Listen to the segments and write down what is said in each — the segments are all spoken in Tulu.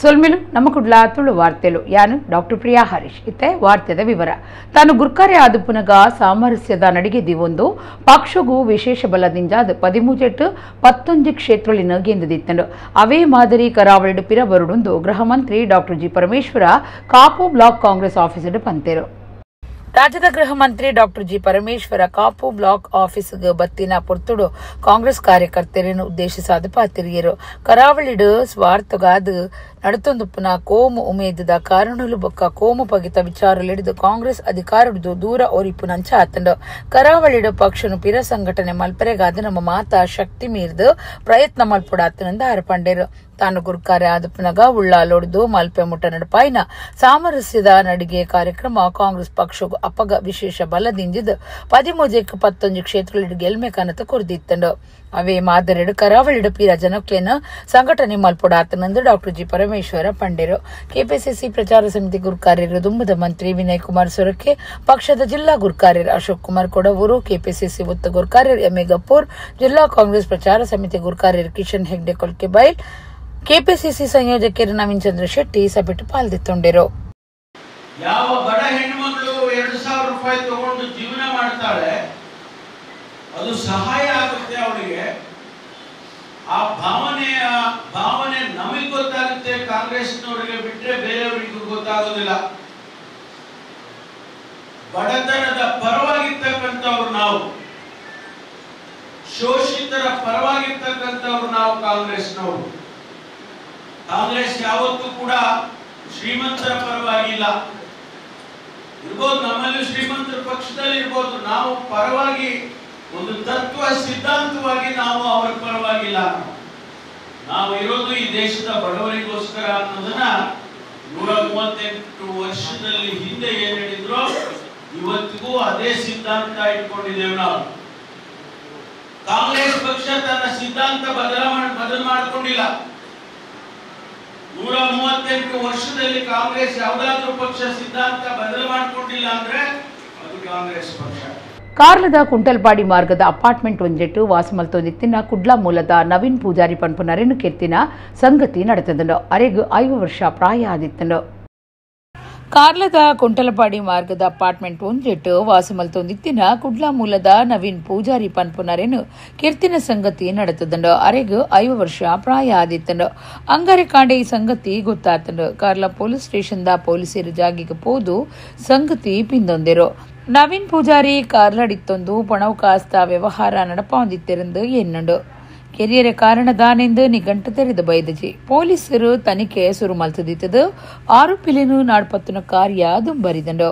ಸೊಲ್ಮೆಲು ನಮ್ಮ ಕುಡ್ಲ ತುಳು ವಾರ್ತೆಲು ಯಾನು ಡಾಕ್ಟರ್ ಪ್ರಿಯಾ ಹರೀಶ್. ಇತ್ತೆ ವಾರ್ತೆದ ವಿವರ. ತಾನು ಗುರ್ಕಾರೆ ಆದುಪ್ಪುನಗ ಸಾಮರಸ್ಯದ ನಡಿಗೆ ದಿವೊಂದು ಪಕ್ಷಗೂ ವಿಶೇಷ ಬಲದಿಂಜಾದ 13 19 ಕ್ಷೇತ್ರಲಿನ ಗೆಂದುದಿತ್ತಂಡು. ಅವೇ ಮಾದರಿ ಕರಾವಳಿಡು ಪಿರಬರುಡುಂದು ಗೃಹ ಮಂತ್ರಿ doctor G Parameshwara Kapu block Congress ಆಫೀಸಿಡು ಪಂತೇರು. ರಾಜ್ಯದ ಗೃಹ ಮಂತ್ರಿ doctor G Parameshwara Kapu block ಆಫೀಸ್ಗೆ ಬತ್ತಿನ ಪೊರ್ತುಡು ಕಾಂಗ್ರೆಸ್ ಕಾರ್ಯಕರ್ತರನ್ನು ಉದ್ದೇಶಿಸಾದ ಪಾತಿರಿಯರು. ಕರಾವಳಿಡು ಸ್ವಾರ್ಥಗಾದ ನಡತೊಂದುಪ್ಪುನ ಕೋಮು ಉಮೇದದ ಕಾರಣಲು ಬೊಕ್ಕ ಕೋಮು ಪಗಿತ ವಿಚಾರಲಿಡಿದು ಕಾಂಗ್ರೆಸ್ ಅಧಿಕಾರದ್ದು ದೂರ ಒರಿಪುನಂಚ ಆತಂಡು. ಕರಾವಳಿಡು ಪಕ್ಷನು ಪಿರ ಸಂಘಟನೆ ಮಲ್ಪರೆಗಾದ ನಮ್ಮ ಮಾತಾ ಶಕ್ತಿ ಮೀರ್ದು ಪ್ರಯತ್ನ ಮಲ್ಪುಡಾತನಂದ ಆರ್ಪಂಡೇರು. ತಾನು ಗುರ್ಕಾರೆ ಆದಪ್ಪನಗ ಉಳ್ಳಾಲೊಡ್ದು ಮಲ್ಪೆ ಮುಟ್ಟ ನಡಪಾಯಿನ ಸಾಮರಸ್ಯದ ನಡಿಗೆ ಕಾರ್ಯಕ್ರಮ ಕಾಂಗ್ರೆಸ್ ಪಕ್ಷಗೂ ಅಪಗ ವಿಶೇಷ ಬಲದಿಂಜಿದ್ದು 13 19 ಕ್ಷೇತ್ರಗಳಿಡು ಗೆಲ್ಮೆ ಕನತ ಕೊರ್ದಿತ್ತಂಡು. ಅವೇ ಮಾದರಿಡು ಕರಾವಳಿಡು ಪೀರ ಜನಕ್ಲೇನ ಸಂಘಟನೆ ಮಲ್ಪೊಡಾತನಂದು ಡಾಕ್ಟರ್ ಜಿ ಪರಮೇಶ್ವರ ಪಂಡೇರು. ಕೆಪಿಸಿಸಿ ಪ್ರಚಾರ ಸಮಿತಿ ಗುರ್ಕಾರ್ಯರು ದುಂಬದ ಮಂತ್ರಿ ವಿನಯ್ ಕುಮಾರ್ ಸೊರಕೆ, ಪಕ್ಷದ ಜಿಲ್ಲಾ ಗುರ್ಕಾರ್ಯರು ಅಶೋಕ್ ಕುಮಾರ್ ಕೊಡವೂರು, ಕೆಪಿಸಿಸಿ ಒತ್ತ ಗುರ್ಕಾರ್ಯರು ಎಂ ಎ ಗಪ್ಪೂರ್, ಜಿಲ್ಲಾ ಕಾಂಗ್ರೆಸ್ ಪ್ರಚಾರ ಸಮಿತಿ ಗುರ್ಕಾರ್ಯರು ಕಿಶನ್ ಹೆಗ್ಡೆ ಕೊಲ್ಕೆಬೈಲ್, ಕೆಪಿಸಿಸಿ ಸಂಯೋಜಕರು ನವೀನ್ ಚಂದ್ರ ಶೆಟ್ಟಿ ಸಭೆಟ್ ಪಾಲ್ದಿತ್ತೊಂಡಿರು. ಯಾವ ಬಡ ಹೆಣ್ಣುಮಗಳು 2000 ರೂಪಾಯಿ ತಗೊಂಡು ಜೀವನ ಮಾಡ್ತಾಳೆ, ಅದು ಸಹಾಯ ಆಗುತ್ತೆ ಅವಳಿಗೆ. ಆ ಭಾವನೆ ನಮಗೆ ಗೊತ್ತಾಗುತ್ತೆ, ಕಾಂಗ್ರೆಸ್ನವರಿಗೆ ಬಿಟ್ಟರೆ ಬೇರೆಯವರಿಗೂ ಗೊತ್ತಾಗೋದಿಲ್ಲ. ಬಡತನದ ಪರವಾಗಿರ್ತಕ್ಕಂಥವ್ರು ನಾವು, ಶೋಷಿತರ ಪರವಾಗಿರ್ತಕ್ಕಂಥವ್ರು ನಾವು ಕಾಂಗ್ರೆಸ್ನವರು. ಕಾಂಗ್ರೆಸ್ ಯಾವತ್ತೂ ಕೂಡ ಶ್ರೀಮಂತರ ಪರವಾಗಿಲ್ಲ. ಇರ್ಬೋದು, ನಮ್ಮಲ್ಲಿ ಶ್ರೀಮಂತರ ಪಕ್ಷದಲ್ಲಿ ಇರ್ಬೋದು, ನಾವು ಪರವಾಗಿ ಒಂದು ತತ್ವ ಸಿದ್ಧಾಂತವಾಗಿ ನಾವು ಅವರ ಪರವಾಗಿಲ್ಲ. ನಾವು ಇರೋದು ಈ ದೇಶದ ಬಡವರಿಗೋಸ್ಕರ ಅನ್ನೋದನ್ನ 138 ವರ್ಷದಲ್ಲಿ ಹಿಂದೆ ಏನ್ ಹೇಳಿದ್ರು ಇವತ್ತಿಗೂ ಅದೇ ಸಿದ್ಧಾಂತ ಇಟ್ಕೊಂಡಿದ್ದೇವೆ ನಾವು. ಕಾಂಗ್ರೆಸ್ ಪಕ್ಷ ತನ್ನ ಸಿದ್ಧಾಂತ ಬದಲು ಮಾಡಿಕೊಂಡಿಲ್ಲ. 138 ವರ್ಷದಲ್ಲಿ ಕಾಂಗ್ರೆಸ್ ಯಾವುದಾದ್ರೂ ಪಕ್ಷ ಸಿದ್ಧಾಂತ ಬದಲು ಮಾಡಿಕೊಂಡಿಲ್ಲ ಅಂದ್ರೆ ಅದು ಕಾಂಗ್ರೆಸ್ ಪಕ್ಷ. ಕಾರ್ಲದ ಕುಂಟಲ್ಪಾಡಿ ಮಾರ್ಗದ ಅಪಾರ್ಟ್ಮೆಂಟ್ ಒಂಜೆಟ್ಟು ವಾಸಮಲ್ತೊಂದಿತ್ತಿನ ಕುಡ್ಲಾ ಮೂಲದ ನವೀನ್ ಪೂಜಾರಿ ಪನ್ಪುನರೆನು ಕೆತ್ತಿನ ಸಂಗತಿ ನಡೆತದನು. ಅರೆಗು 5 ವರ್ಷ ಪ್ರಾಯ ಆದಿತ್ತನು. ಕಾರ್ಲದ ಕುಂಟಲಪಾಡಿ ಮಾರ್ಗದ ಅಪಾರ್ಟ್ಮೆಂಟ್ ಒಂಜೆಟ್ಟು ವಾಸಮಲ್ತೊಂದಿತ್ತಿನ ಕುಡ್ಲಾ ಮೂಲದ ನವೀನ್ ಪೂಜಾರಿ ಪನ್ಪುನರೆನು ಕೀರ್ತಿನ ಸಂಗತಿ ನಡೆತದಂಡು. ಅರೆಗು 5 ವರ್ಷ ಪ್ರಾಯ ಆದಿತ್ತಂಡು. ಅಂಗಾರೆ ಕಾಂಡೆ ಈ ಸಂಗತಿ ಗೊತ್ತಾತಂಡು. ಕಾರ್ಲ ಪೊಲೀಸ್ ಸ್ಟೇಷನ್ the ಪೊಲೀಸರು ಜಾಗಿಗೆ ಪೋದು ಸಂಗತಿ ಪಿಂದೊಂದಿರು. ನವೀನ್ ಪೂಜಾರಿ ಕಾರ್ಲಡಿತ್ತೊಂದು ಪಣವು ಕಾಸ್ತ ವ್ಯವಹಾರ ನಡಪಾವೊಂದಿತ್ತಿರಂದು ಎನ್ನುಂಡು. ಕೆರಿಯರ ಕಾರಣದಾನೆಂದು ನಿಘಂಟು ತೆರೆದು ಬೈದಜಿ ಪೊಲೀಸರು ತನಿಖೆ ಸುರು ಮಲ್ತದಿತ್ತದು. ಆರೋಪಿಲೇನು ನಾಡ್ಪತ್ತುನ ಕಾರ್ಯ ದುಂಬರಿದಂಡು.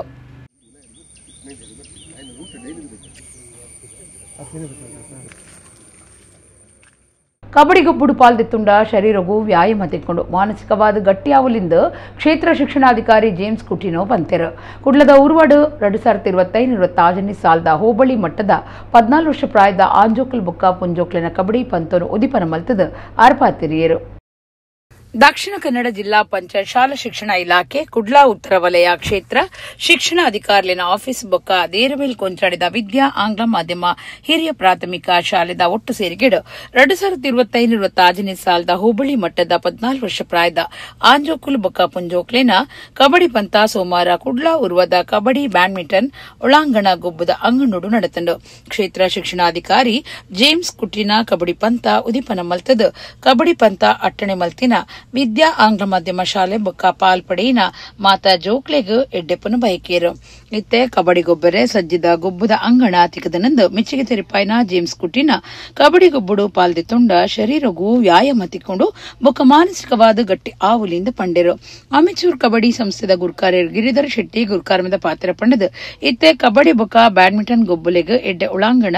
ಕಬಡ್ಡಿ ಗೊಬ್ಬುಡು ಪಾಲ್ದಿತ್ತುಂಡ ಶರೀರಗೂ ವ್ಯಾಯಾಮ ತಿಕ್ಕೊಂಡು ಮಾನಸಿಕವಾದ ಗಟ್ಟಿಯಾವಲಿಂದ ಕ್ಷೇತ್ರ ಶಿಕ್ಷಣಾಧಿಕಾರಿ ಜೇಮ್ಸ್ ಕುಟಿನೋ ಬಂತೆರು. ಕುಡ್ಲದ ಉರ್ವಾಡು 2025-26 ಸಾಲದ ಹೋಬಳಿ ಮಟ್ಟದ 14 ವರ್ಷ ಪ್ರಾಯದ ಆಂಜೋಕಲ್ ಬುಕ್ಕ ಪುಂಜೋಕ್ಲಿನ ಕಬಡ್ಡಿ ಪಂತನು ಉದಿಪನ ಮಲ್ತದ ಆರ್ಪಾತಿರಿಯರು. ದಕ್ಷಿಣ ಕನ್ನಡ ಜಿಲ್ಲಾ ಪಂಚಾಯತ್ ಶಾಲಾ ಶಿಕ್ಷಣ ಇಲಾಖೆ ಕುಡ್ಲಾ ಉತ್ತರ ವಲಯ ಕ್ಷೇತ್ರ ಶಿಕ್ಷಣ ಅಧಿಕಾರಿನ ಆಫೀಸ್ ಬೊಕ್ಕ ದೇರವೇಲ್ ಕೊಂಚಾಡಿದ ವಿದ್ಯಾ ಆಂಗ್ಲ ಮಾಧ್ಯಮ ಹಿರಿಯ ಪ್ರಾಥಮಿಕ ಶಾಲೆದ ಒಟ್ಟು ಸೇರಿಗೆಡು 2025-26 ಸಾಲದ ಹೋಬಳಿ ಮಟ್ಟದ 14 ವರ್ಷ ಪ್ರಾಯದ ಆಂಜೋಕುಲ್ ಬೊಕ್ಕ ಪುಂಜೋಕ್ಲೆನ ಕಬಡ್ಡಿ ಪಂತ ಸೋಮವಾರ ಕುಡ್ಲಾ ಉರ್ವದ ಕಬಡ್ಡಿ ಬ್ಯಾಡ್ಮಿಂಟನ್ ಒಳಾಂಗಣ ಗೊಬ್ಬದ ಅಂಗನೋಡು ನಡೆತಂಡು. ಕ್ಷೇತ್ರ ಶಿಕ್ಷಣಾಧಿಕಾರಿ ಜೇಮ್ಸ್ ಕುಟಿನ ಕಬಡ್ಡಿ ಪಂತ ಉದಿಪನ ಮಲ್ತದ ಕಬಡ್ಡಿ ಪಂತ ಅಟ್ಟಣೆ ಮಲ್ತಿನ ವಿದ್ಯಾ ಆಂಗ್ಲ ಮಾಧ್ಯಮ ಶಾಲೆ ಬೊಕ್ಕ ಪಾಲ್ಪಡೆಯಿನ ಮಾತಾ ಜೋಕ್ಲೆಗ್ ಎಡ್ಡೆಪ್ಪನು ಬಯಕೇರು. ಇತ್ತೆ ಕಬಡ್ಡಿ ಗೊಬ್ಬರೆ ಸಜ್ಜಿದ ಗೊಬ್ಬದ ಅಂಗಣ ತಿಕ್ಕದನಂದು ಮೆಚ್ಚಿಗೆ ತೆರಿಪಾಯ್ನ ಜೇಮ್ಸ್ ಕುಟಿನ ಕಬಡ್ಡಿ ಗೊಬ್ಬುಡು ಪಾಲ್ದಿ ತುಂಡ ಶರೀರಗೂ ವ್ಯಾಯಾಮ ತಿಕ್ಕೊಂಡು ಬೊಕ್ಕ ಮಾನಸಿಕವಾದ ಗಟ್ಟಿ ಆವುಲಿಂದ ಪಂಡೆರು. ಅಮೆಚೂರ್ ಕಬಡ್ಡಿ ಸಂಸ್ಥೆದ ಗುರ್ಕಾರ್ಯರು ಗಿರಿಧರ ಶೆಟ್ಟಿ ಗುರ್ಕಾರ್ಮದ ಪಾತ್ರ ಪಂಡದು ಇತ್ತೆ ಕಬಡ್ಡಿ ಬೊಕ್ಕ ಬ್ಯಾಡ್ಮಿಂಟನ್ ಗೊಬ್ಬುಲೆಗ್ ಎಡ್ಡೆ ಒಳಾಂಗಣ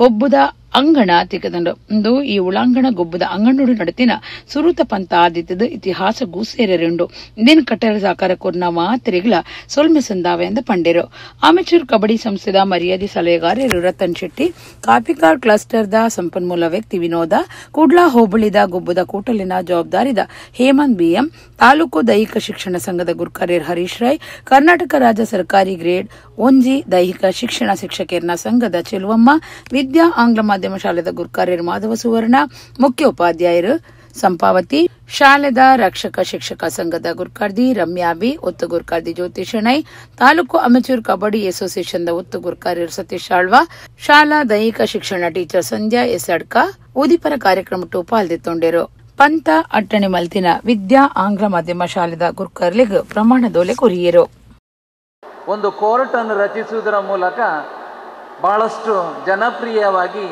ಗೊಬ್ಬುದ ಅಂಗಣ ತಿಕ್ಕದಂಡು. ಇಂದು ಈ ಉಳಾಂಗಣ ಗೊಬ್ಬದ ಅಂಗಣೋಡು ನಡತಿನ ಸುರುತ ಪಂತ ಆದಿತ್ತದ ಇತಿಹಾಸ ಗೂಸೇರೆಂಡು. ಇಂದೇನು ಕಟ್ಟರ ಸಾಕಾರ ಕೊರ್ನ ಮಾತ್ರೆಗಳ ಸೊಲ್ಮೆ ಸಂದಾವೆ ಎಂದು ಪಂಡೇರು. ಅಮೆಚೂರ್ ಕಬಡ್ಡಿ ಸಂಸ್ಥೆದ ಮರ್ಯಾದೆ ಸಲಹೆಗಾರರು ರತನ್ ಶೆಟ್ಟಿ, ಕಾಪಿಕಾರ್ ಕ್ಲಸ್ಟರ್ the ಸಂಪನ್ಮೂಲ ವ್ಯಕ್ತಿ ವಿನೋದ, ಕುಡ್ಲಾ ಹೋಬಳಿದ ಗೊಬ್ಬದ ಕೂಟಲಿನ ಜವಾಬ್ದಾರಿದ ಹೇಮಂತ್ ಬಿಎಂ, ತಾಲೂಕು ದೈಹಿಕ ಶಿಕ್ಷಣ ಸಂಘದ ಗುರ್ಕಾರ್ಯರ್ ಹರೀಶ್ ರೈ, ಕರ್ನಾಟಕ ರಾಜ್ಯ ಸರ್ಕಾರಿ ಗ್ರೇಡ್ 1 ದೈಹಿಕ ಶಿಕ್ಷಣ ಶಿಕ್ಷಕಿಯರ್ನ ಸಂಘದ ಚೆಲುವಮ್ಮ, ವಿದ್ಯಾ ಆಂಗ್ಲ ಮಾಧ್ಯಮ ಶಾಲೆದ ಗುರ್ಕಾರ್ಯರ್ ಮಾಧವ ಸುವರ್ಣ, ಮುಖ್ಯ ಉಪಾಧ್ಯಾಯರು ಸಂಪಾವತಿ, ಶಾಲೆದ ರಕ್ಷಕ ಶಿಕ್ಷಕ ಸಂಘದ ಗುರ್ಕಾರ್ದಿ ರಮ್ಯಾ ಬಿ, ಒತ್ತು ಗುರ್ಕಾರ್ದಿ ಜ್ಯೋತಿ ಶೆಣೈ, ತಾಲೂಕು ಅಮೆಚೂರ್ ಕಬಡ್ಡಿ ಅಸೋಸಿಯೇಷನ್ the ಒತ್ತು ಗುರ್ಕಾರ್ಯರು ಸತೀಶ್ ಆಳ್ವಾ, ಶಾಲಾ ದೈಹಿಕ ಶಿಕ್ಷಣ ಟೀಚರ್ ಸಂಧ್ಯಾ ಎಸ್ ಅಡ್ಕ ಉದಿಪರ ಕಾರ್ಯಕ್ರಮ ಪಾಲ್ದಿತ್ತೊಂಡೇರು. ಪಂತ ಅಟ್ಟಣೆ ಮಲ್ತಿನ ವಿದ್ಯಾ ಆಂಗ್ಲ ಮಾಧ್ಯಮ ಶಾಲೆದ ಗುರ್ಕರ್ಲಿಗ್ ಪ್ರಮಾಣದೋಲೆ ಕೊರಿಯರು. ಒಂದು ಕೋರ್ಟ್ ಅನ್ನು ರಚಿಸುವುದರ ಮೂಲಕ ಬಹಳಷ್ಟು ಜನಪ್ರಿಯವಾಗಿ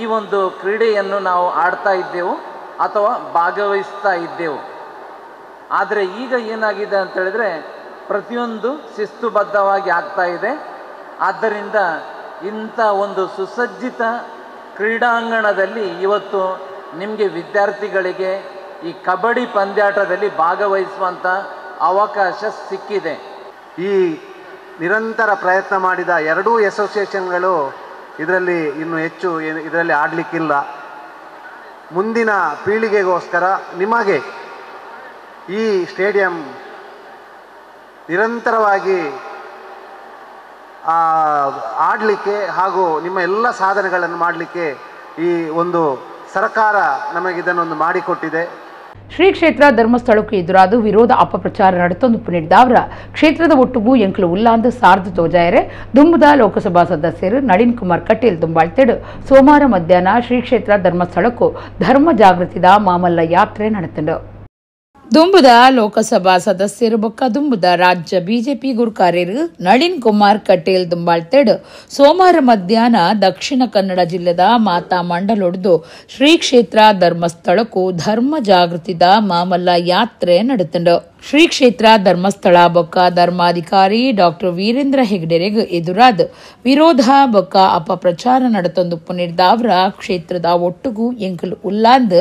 ಈ ಒಂದು ಕ್ರೀಡೆಯನ್ನು ನಾವು ಆಡ್ತಾ ಇದ್ದೆವು ಅಥವಾ ಭಾಗವಹಿಸ್ತಾ ಇದ್ದೆವು. ಆದರೆ ಈಗ ಏನಾಗಿದೆ ಅಂತ ಹೇಳಿದ್ರೆ ಪ್ರತಿಯೊಂದು ಶಿಸ್ತುಬದ್ಧವಾಗಿ ಆಗ್ತಾ ಇದೆ. ಆದ್ದರಿಂದ ಇಂಥ ಒಂದು ಸುಸಜ್ಜಿತ ಕ್ರೀಡಾಂಗಣದಲ್ಲಿ ಇವತ್ತು ನಿಮಗೆ ವಿದ್ಯಾರ್ಥಿಗಳಿಗೆ ಈ ಕಬಡ್ಡಿ ಪಂದ್ಯಾಟದಲ್ಲಿ ಭಾಗವಹಿಸುವಂಥ ಅವಕಾಶ ಸಿಕ್ಕಿದೆ. ಈ ನಿರಂತರ ಪ್ರಯತ್ನ ಮಾಡಿದ ಎರಡೂ ಅಸೋಸಿಯೇಷನ್ಗಳು ಇದರಲ್ಲಿ ಇನ್ನೂ ಹೆಚ್ಚು ಇದರಲ್ಲಿ ಆಡಲಿಕ್ಕಿಲ್ಲ. ಮುಂದಿನ ಪೀಳಿಗೆಗೋಸ್ಕರ ನಿಮಗೆ ಈ ಸ್ಟೇಡಿಯಂ ನಿರಂತರವಾಗಿ ಆಡಲಿಕ್ಕೆ ಹಾಗೂ ನಿಮ್ಮ ಎಲ್ಲ ಸಾಧನೆಗಳನ್ನು ಮಾಡಲಿಕ್ಕೆ ಈ ಒಂದು ಸರ್ಕಾರ ನಮಗಿದನ್ನೊಂದು ಮಾಡಿಕೊಟ್ಟಿದೆ. ಶ್ರೀ ಕ್ಷೇತ್ರ ಧರ್ಮಸ್ಥಳಕ್ಕೂ ಎದುರಾದ ವಿರೋಧ ಅಪಪ್ರಚಾರ ನಡೆತೊಂದು ಪುನಿಡ್ದಾವ್ರ ಕ್ಷೇತ್ರದ ಒಟ್ಟುಗೂ ಎಂಕಲು ಉಲ್ಲಾಂದು ಸಾರ್ದು ತೋಜಾಯರೆ ದುಂಬುದ ಲೋಕಸಭಾ ಸದಸ್ಯರು ನಳಿನ್ ಕುಮಾರ್ ಕಟೀಲ್ ದುಂಬಾಳ್ತೇಡು ಸೋಮವಾರ ಮಧ್ಯಾಹ್ನ ಶ್ರೀ ಕ್ಷೇತ್ರ ಧರ್ಮಸ್ಥಳಕ್ಕೂ ಧರ್ಮ ಜಾಗೃತಿದ ಮಾಮಲ್ಲ ಯಾತ್ರೆ ನಡೆತಂಡು. ದುಂಬುದ ಲೋಕಸಭಾ ಸದಸ್ಯರು ಬೊಕ್ಕ ದುಂಬುದ ರಾಜ್ಯ ಬಿಜೆಪಿ ಗುರುಕಾರ್ಯರು ನಳಿನ್ ಕುಮಾರ್ ಕಟೀಲ್ ದುಂಬಾಳ್ತೇಡು ಸೋಮವಾರ ಮಧ್ಯಾಹ್ನ ದಕ್ಷಿಣ ಕನ್ನಡ ಜಿಲ್ಲೆದ ಮಾತಾ ಮಂಡಲೊಡ್ದು ಶ್ರೀ ಕ್ಷೇತ್ರ ಧರ್ಮಸ್ಥಳಕ್ಕೂ ಧರ್ಮ ಜಾಗೃತಿದ ಮಾಮಲ್ಲ ಯಾತ್ರೆ ನಡೆತಂಡು. ಶ್ರೀ ಕ್ಷೇತ್ರ ಧರ್ಮಸ್ಥಳ ಬೊಕ್ಕ ಧರ್ಮಾಧಿಕಾರಿ ಡಾಕ್ಟರ್ ವೀರೇಂದ್ರ ಹೆಗ್ಡೆರೆಗ್ ಎದುರಾದ ವಿರೋಧ ಬೊಕ್ಕ ಅಪಪ್ರಚಾರ ನಡೆತೊಂದು ಪುನಿರ್ದಾವ್ರ ಕ್ಷೇತ್ರದ ಒಟ್ಟುಗೂ ಎಂಕಲು ಉಲ್ಲಾಂದ್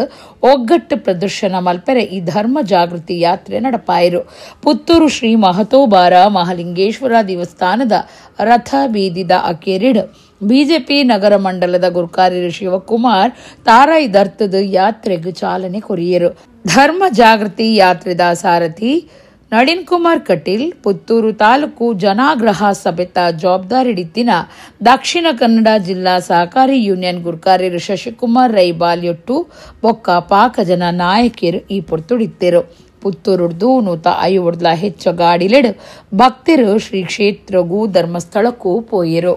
ಒಗ್ಗಟ್ಟು ಪ್ರದರ್ಶನ ಮಲ್ಪೆರೆ ಈ ಧರ್ಮ ಜಾಗೃತಿ ಯಾತ್ರೆ ನಡಪಾಯರು. ಪುತ್ತೂರು ಶ್ರೀ ಮಹತೋಬಾರ ಮಹಾಲಿಂಗೇಶ್ವರ ದೇವಸ್ಥಾನದ ರಥ ಬೀದಿದ ಅಕೇರಿಡ್ ಬಿಜೆಪಿ ನಗರ ಮಂಡಲದ ಗುರುಕಾರ್ಯರು ಶಿವಕುಮಾರ್ ತಾರಾಯಿ ದರ್ತದ ಯಾತ್ರೆಗೆ ಚಾಲನೆ ಕೊರಿಯರು. ಧರ್ಮ ಜಾಗೃತಿ ಯಾತ್ರೆದ ಸಾರಥಿ ನಳಿನ್ ಕುಮಾರ್ ಕಟೀಲ್, ಪುತ್ತೂರು ತಾಲೂಕು ಜನಾಗ್ರಹ ಸಭೆತ ಜವಾಬ್ದಾರಿಡಿತ್ತಿನ ದಕ್ಷಿಣ ಕನ್ನಡ ಜಿಲ್ಲಾ ಸಹಕಾರಿ ಯೂನಿಯನ್ ಗುರುಕಾರ್ಯರು ಶಶಿಕುಮಾರ್ ರೈ ಬಾಲ್ಯೊಟ್ಟು ಬೊಕ್ಕ ಪಾಕ ಜನ ನಾಯಕಿಯರು ಈ ಪೊರ್ತುಡಿತ್ತೇರು. ಪುತ್ತೂರುಡ್ದು 150 ಹೆಚ್ಚು ಗಾಡಿಲೆಡು ಭಕ್ತರು ಶ್ರೀ ಕ್ಷೇತ್ರಗೂ ಧರ್ಮಸ್ಥಳಕ್ಕೂ ಪೋಯರು.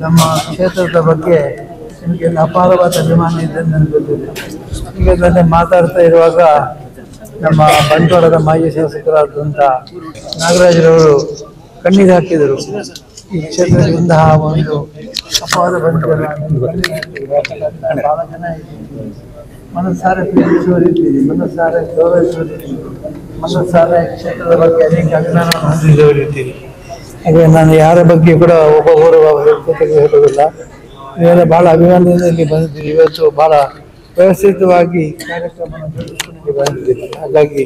ನಮ್ಮ ಕ್ಷೇತ್ರದ ಬಗ್ಗೆ ನಿಮಗೆಲ್ಲ ಅಪಾರವಾದ ಅಭಿಮಾನ ಇದೆ ನನಗೆ ಗೊತ್ತಿದೆ. ಈಗ ನಾನು ಮಾತಾಡ್ತಾ ಇರುವಾಗ ನಮ್ಮ ಬಂಟ್ವಾಳದ ಮಾಜಿ ಶಾಸಕರಾದಂಥ ನಾಗರಾಜರವರು ಕಣ್ಣೀರು ಹಾಕಿದರು. ಈ ಕ್ಷೇತ್ರದಿಂದ ಒಂದು ಅಪವಾದ ಬಂದಿರಲ್ಲ, ಭಾಳ ಜನ ಮನಸ್ಸಾರೆ ಪ್ರೀತಿಸುವರಿದ್ದೀರಿ, ಮನಸ್ಸಾರೆ ಗೌರವಿಸುವರಿದ್ದೀರಿ, ಮನಸ್ಸಾರೆ ಕ್ಷೇತ್ರದ ಬಗ್ಗೆ ಅನೇಕ ಅಭಿಮಾನವನ್ನು ಹೊಂದಿದವರಿದ್ದೀರಿ. ಹಾಗೆ ನಾನು ಯಾರ ಬಗ್ಗೆ ಕೂಡ ಒಬ್ಬೊಬ್ಬರು ಹೇಳುವುದಿಲ್ಲ. ನೀವೆಲ್ಲ ಭಾಳ ಅಭಿಮಾನದಿಂದ ಇಲ್ಲಿ ಬಂದಿದ್ದೀರಿ. ಇವತ್ತು ಭಾಳ ವ್ಯವಸ್ಥಿತವಾಗಿ ಕಾರ್ಯಕ್ರಮವನ್ನು ಜೋಡಿಸಿಕೊಂಡು ಬಂದಿದ್ದೀರಿ. ಹಾಗಾಗಿ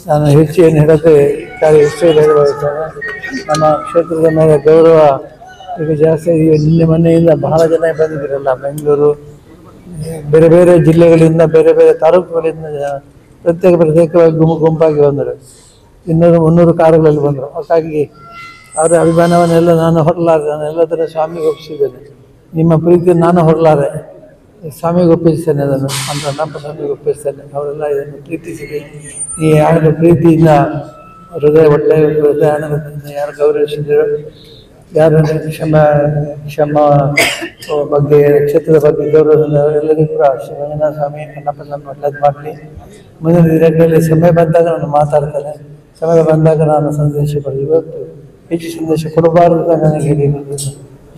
ನಾನು ಹೆಚ್ಚು ಏನು ಹೇಳದೆ ಕಾರ್ಯ ಇಷ್ಟೇ ಹೇಳಬಯಸ್ತೇನೆ. ನಮ್ಮ ಕ್ಷೇತ್ರದ ಮೇಲೆ ಗೌರವ ಈಗ ಜಾಸ್ತಿ. ನಿನ್ನೆ ಮೊನ್ನೆಯಿಂದ ಬಹಳ ಜನ ಬಂದಿದ್ದೀರಲ್ಲ, ಬೆಂಗಳೂರು, ಬೇರೆ ಬೇರೆ ಜಿಲ್ಲೆಗಳಿಂದ, ಬೇರೆ ಬೇರೆ ತಾಲೂಕುಗಳಿಂದ ಪ್ರತ್ಯೇಕ ಪ್ರತ್ಯೇಕವಾಗಿ ಗುಂಪಾಗಿ ಬಂದರು. 200-300 ಕಾರುಗಳಲ್ಲಿ ಬಂದರು. ಹಾಗಾಗಿ ಅವರ ಅಭಿಮಾನವನ್ನೆಲ್ಲ ನಾನು ಹೊರಲಾರೆ. ನಾನು ಎಲ್ಲದರ ಸ್ವಾಮಿಗೆ ಒಪ್ಪಿಸಿದ್ದೇನೆ. ನಿಮ್ಮ ಪ್ರೀತಿಯನ್ನು ನಾನು ಹೊರಲಾರೆ, ಸ್ವಾಮಿಗೆ ಒಪ್ಪಿಸ್ತೇನೆ. ಅದನ್ನು ಅಂತ ನಮ್ಮ ಸ್ವಾಮಿಗೆ ಒಪ್ಪಿಸ್ತೇನೆ. ಅವರೆಲ್ಲ ಇದನ್ನು ಪ್ರೀತಿಸಿದೆ. ಈ ಯಾರು ಪ್ರೀತಿಯಿಂದ ಹೃದಯ ಒಳ್ಳೆಯ ಹೃದಯ ಆನಂದದಿಂದ ಯಾರು ಗೌರವಿಸಿದರು, ಯಾರು ಕ್ಷಮ ಬಗ್ಗೆ, ಕ್ಷೇತ್ರದ ಬಗ್ಗೆ ಗೌರವದಿಂದ ಅವರೆಲ್ಲರಿಗೂ ಕೂಡ ಶ್ರೀ ಮಂಜುನಾಥ ಸ್ವಾಮಿ ಕಣ್ಣಪ್ಪ ಸ್ವಾಮಿ ಒಳ್ಳೇದು ಮಾಡಲಿ. ಮುಂದಿನ ದಿನಗಳಲ್ಲಿ ಸಮಯ ಬಂದಾಗ ನಾನು ಮಾತಾಡ್ತೇನೆ, ಸಮಯ ಬಂದಾಗ ನಾನು ಸಂದೇಶ ಕೊಡಲಿ. ಇವತ್ತು ಹೆಚ್ಚು ಸಂದೇಶ ಕೊಡಬಾರದು ಅಂತ ನನಗೆ ಹೇಳಿರೋದು.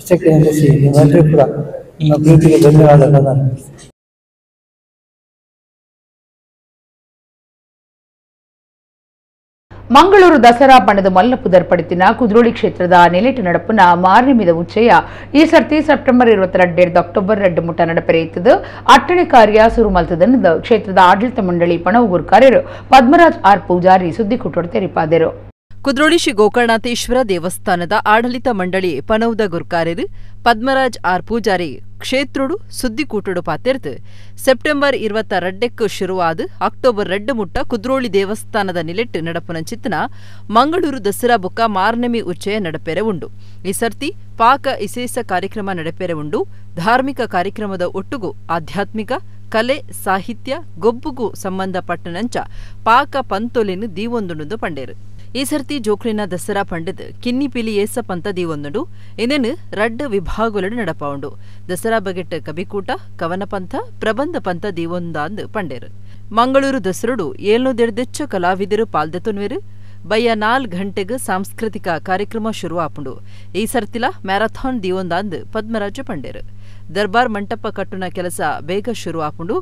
ಇಷ್ಟಕ್ಕೆ ನಿಲ್ಲಿಸಿ ನಿಮ್ಮೆಲ್ಲರಿಗೂ ಕೂಡ ನಿಮ್ಮ ಪ್ರೀತಿಗೆ ಧನ್ಯವಾದಗಳನ್ನು ಅರ್ಪಿಸ್ತೇನೆ. ಮಂಗಳೂರು ದಸರಾ ಬಣ್ಣದ ಮಲ್ಲ ಪುದರ್ಪಡಿತಿನ ಕುದ್ರೋಳಿ ಕ್ಷೇತ್ರದ ನೆಲೆಟು ನಡಪುನ ಮಾರ್ನಿಮಿದ ಉಚ್ಚಯ ಈ ಸರ್ತಿ ಸೆಪ್ಟೆಂಬರ್ 22 ಅಕ್ಟೋಬರ್ 2 ಮುಟ್ಟ ನಡಪೆರೆಯುತ್ತದೆ. ಅಟ್ಟಣೆ ಕಾರ್ಯ ಸುರು ಮಲ್ತದನ್ನು ಕ್ಷೇತ್ರದ ಆಡಳಿತ ಮಂಡಳಿ ಪಣವು ಗುರುಕಾರ್ಯರು ಪದ್ಮರಾಜ್ ಆರ್ ಪೂಜಾರಿ ಸುದ್ದಿಕೂಟೋಡು ತೆರಿಪಾದರು. ಕುದ್ರೋಳಿ ಶ್ರೀ ಗೋಕರ್ಣಾಥೇಶ್ವರ ದೇವಸ್ಥಾನದ ಆಡಳಿತ ಮಂಡಳಿ ಪನೌದ ಗುರ್ಕಾರ್ಯರು ಪದ್ಮರಾಜ್ ಆರ್ ಪೂಜಾರಿ ಕ್ಷೇತ್ರೋಡು ಸುದ್ದಿಕೂಟೋಡು ಪಾತೆರ್ದು ಸೆಪ್ಟೆಂಬರ್ 22 ಶುರುವಾದ ಅಕ್ಟೋಬರ್ 2 ಮುಟ್ಟ ಕುದ್ರೋಳಿ ದೇವಸ್ಥಾನದ ನಿಲೆಟ್ಟು ನಡಪುನ ಚಿತ್ತನ ಮಂಗಳೂರು ದಸರಾ ಬುಕ್ಕ ಮಾರ್ನಮಿ ಉಚ್ಚಯ ನಡಪೆರೆ ಉಂಡು. ಈ ಸರ್ತಿ ಪಾಕ ಇಸೇಸ ಕಾರ್ಯಕ್ರಮ ನಡಪೆರೆ ಉಂಡು. ಧಾರ್ಮಿಕ ಕಾರ್ಯಕ್ರಮದ ಒಟ್ಟುಗು ಆಧ್ಯಾತ್ಮಿಕ ಕಲೆ ಸಾಹಿತ್ಯ ಗೊಬ್ಬುಗೂ ಸಂಬಂಧಪಟ್ಟನಂಚ ಪಾಕ ಪಂತೊಲೆನು ದೀವೊಂದುಂಡು ಪಂಡೇರು. ಈ ಸರ್ತಿ ಜೋಕ್ಲಿನ ದಸರಾ ಪಂಡದ್ ಕಿನ್ನಿಪಿಲಿ ಏಸಪಂತ ದೀವೊಂದುಂಡು. ಇನ್ನೇನು ರಡ್ಡ ವಿಭಾಗಗಳು ನಡಪಾವುಂಡು. ದಸರಾ ಬಗೆಟ್ ಕವಿಕೂಟ, ಕವನಪಂಥ, ಪ್ರಬಂಧ ಪಂಥ ದೀವೊಂದಾಂದ್ ಪಂಡೇರು. ಮಂಗಳೂರು ದಸರುಡು 700 ಕಲಾವಿದರು ಪಾಲ್ದೆತೊನ್ವೆರು. ಬಯ್ಯ 4 ಗಂಟೆಗೆ ಸಾಂಸ್ಕೃತಿಕ ಕಾರ್ಯಕ್ರಮ ಶುರು ಆಪುಂಡು. ಈ ಸರ್ತಿಲ ಮ್ಯಾರಥಾನ್ ದೀವೊಂದಾಂದ್ ಪದ್ಮರಾಜ ಪಂಡೇರು. ದರ್ಬಾರ್ ಮಂಟಪ ಕಟ್ಟುನ ಕೆಲಸ ಬೇಗ ಶುರು ಆಪುಂಡು.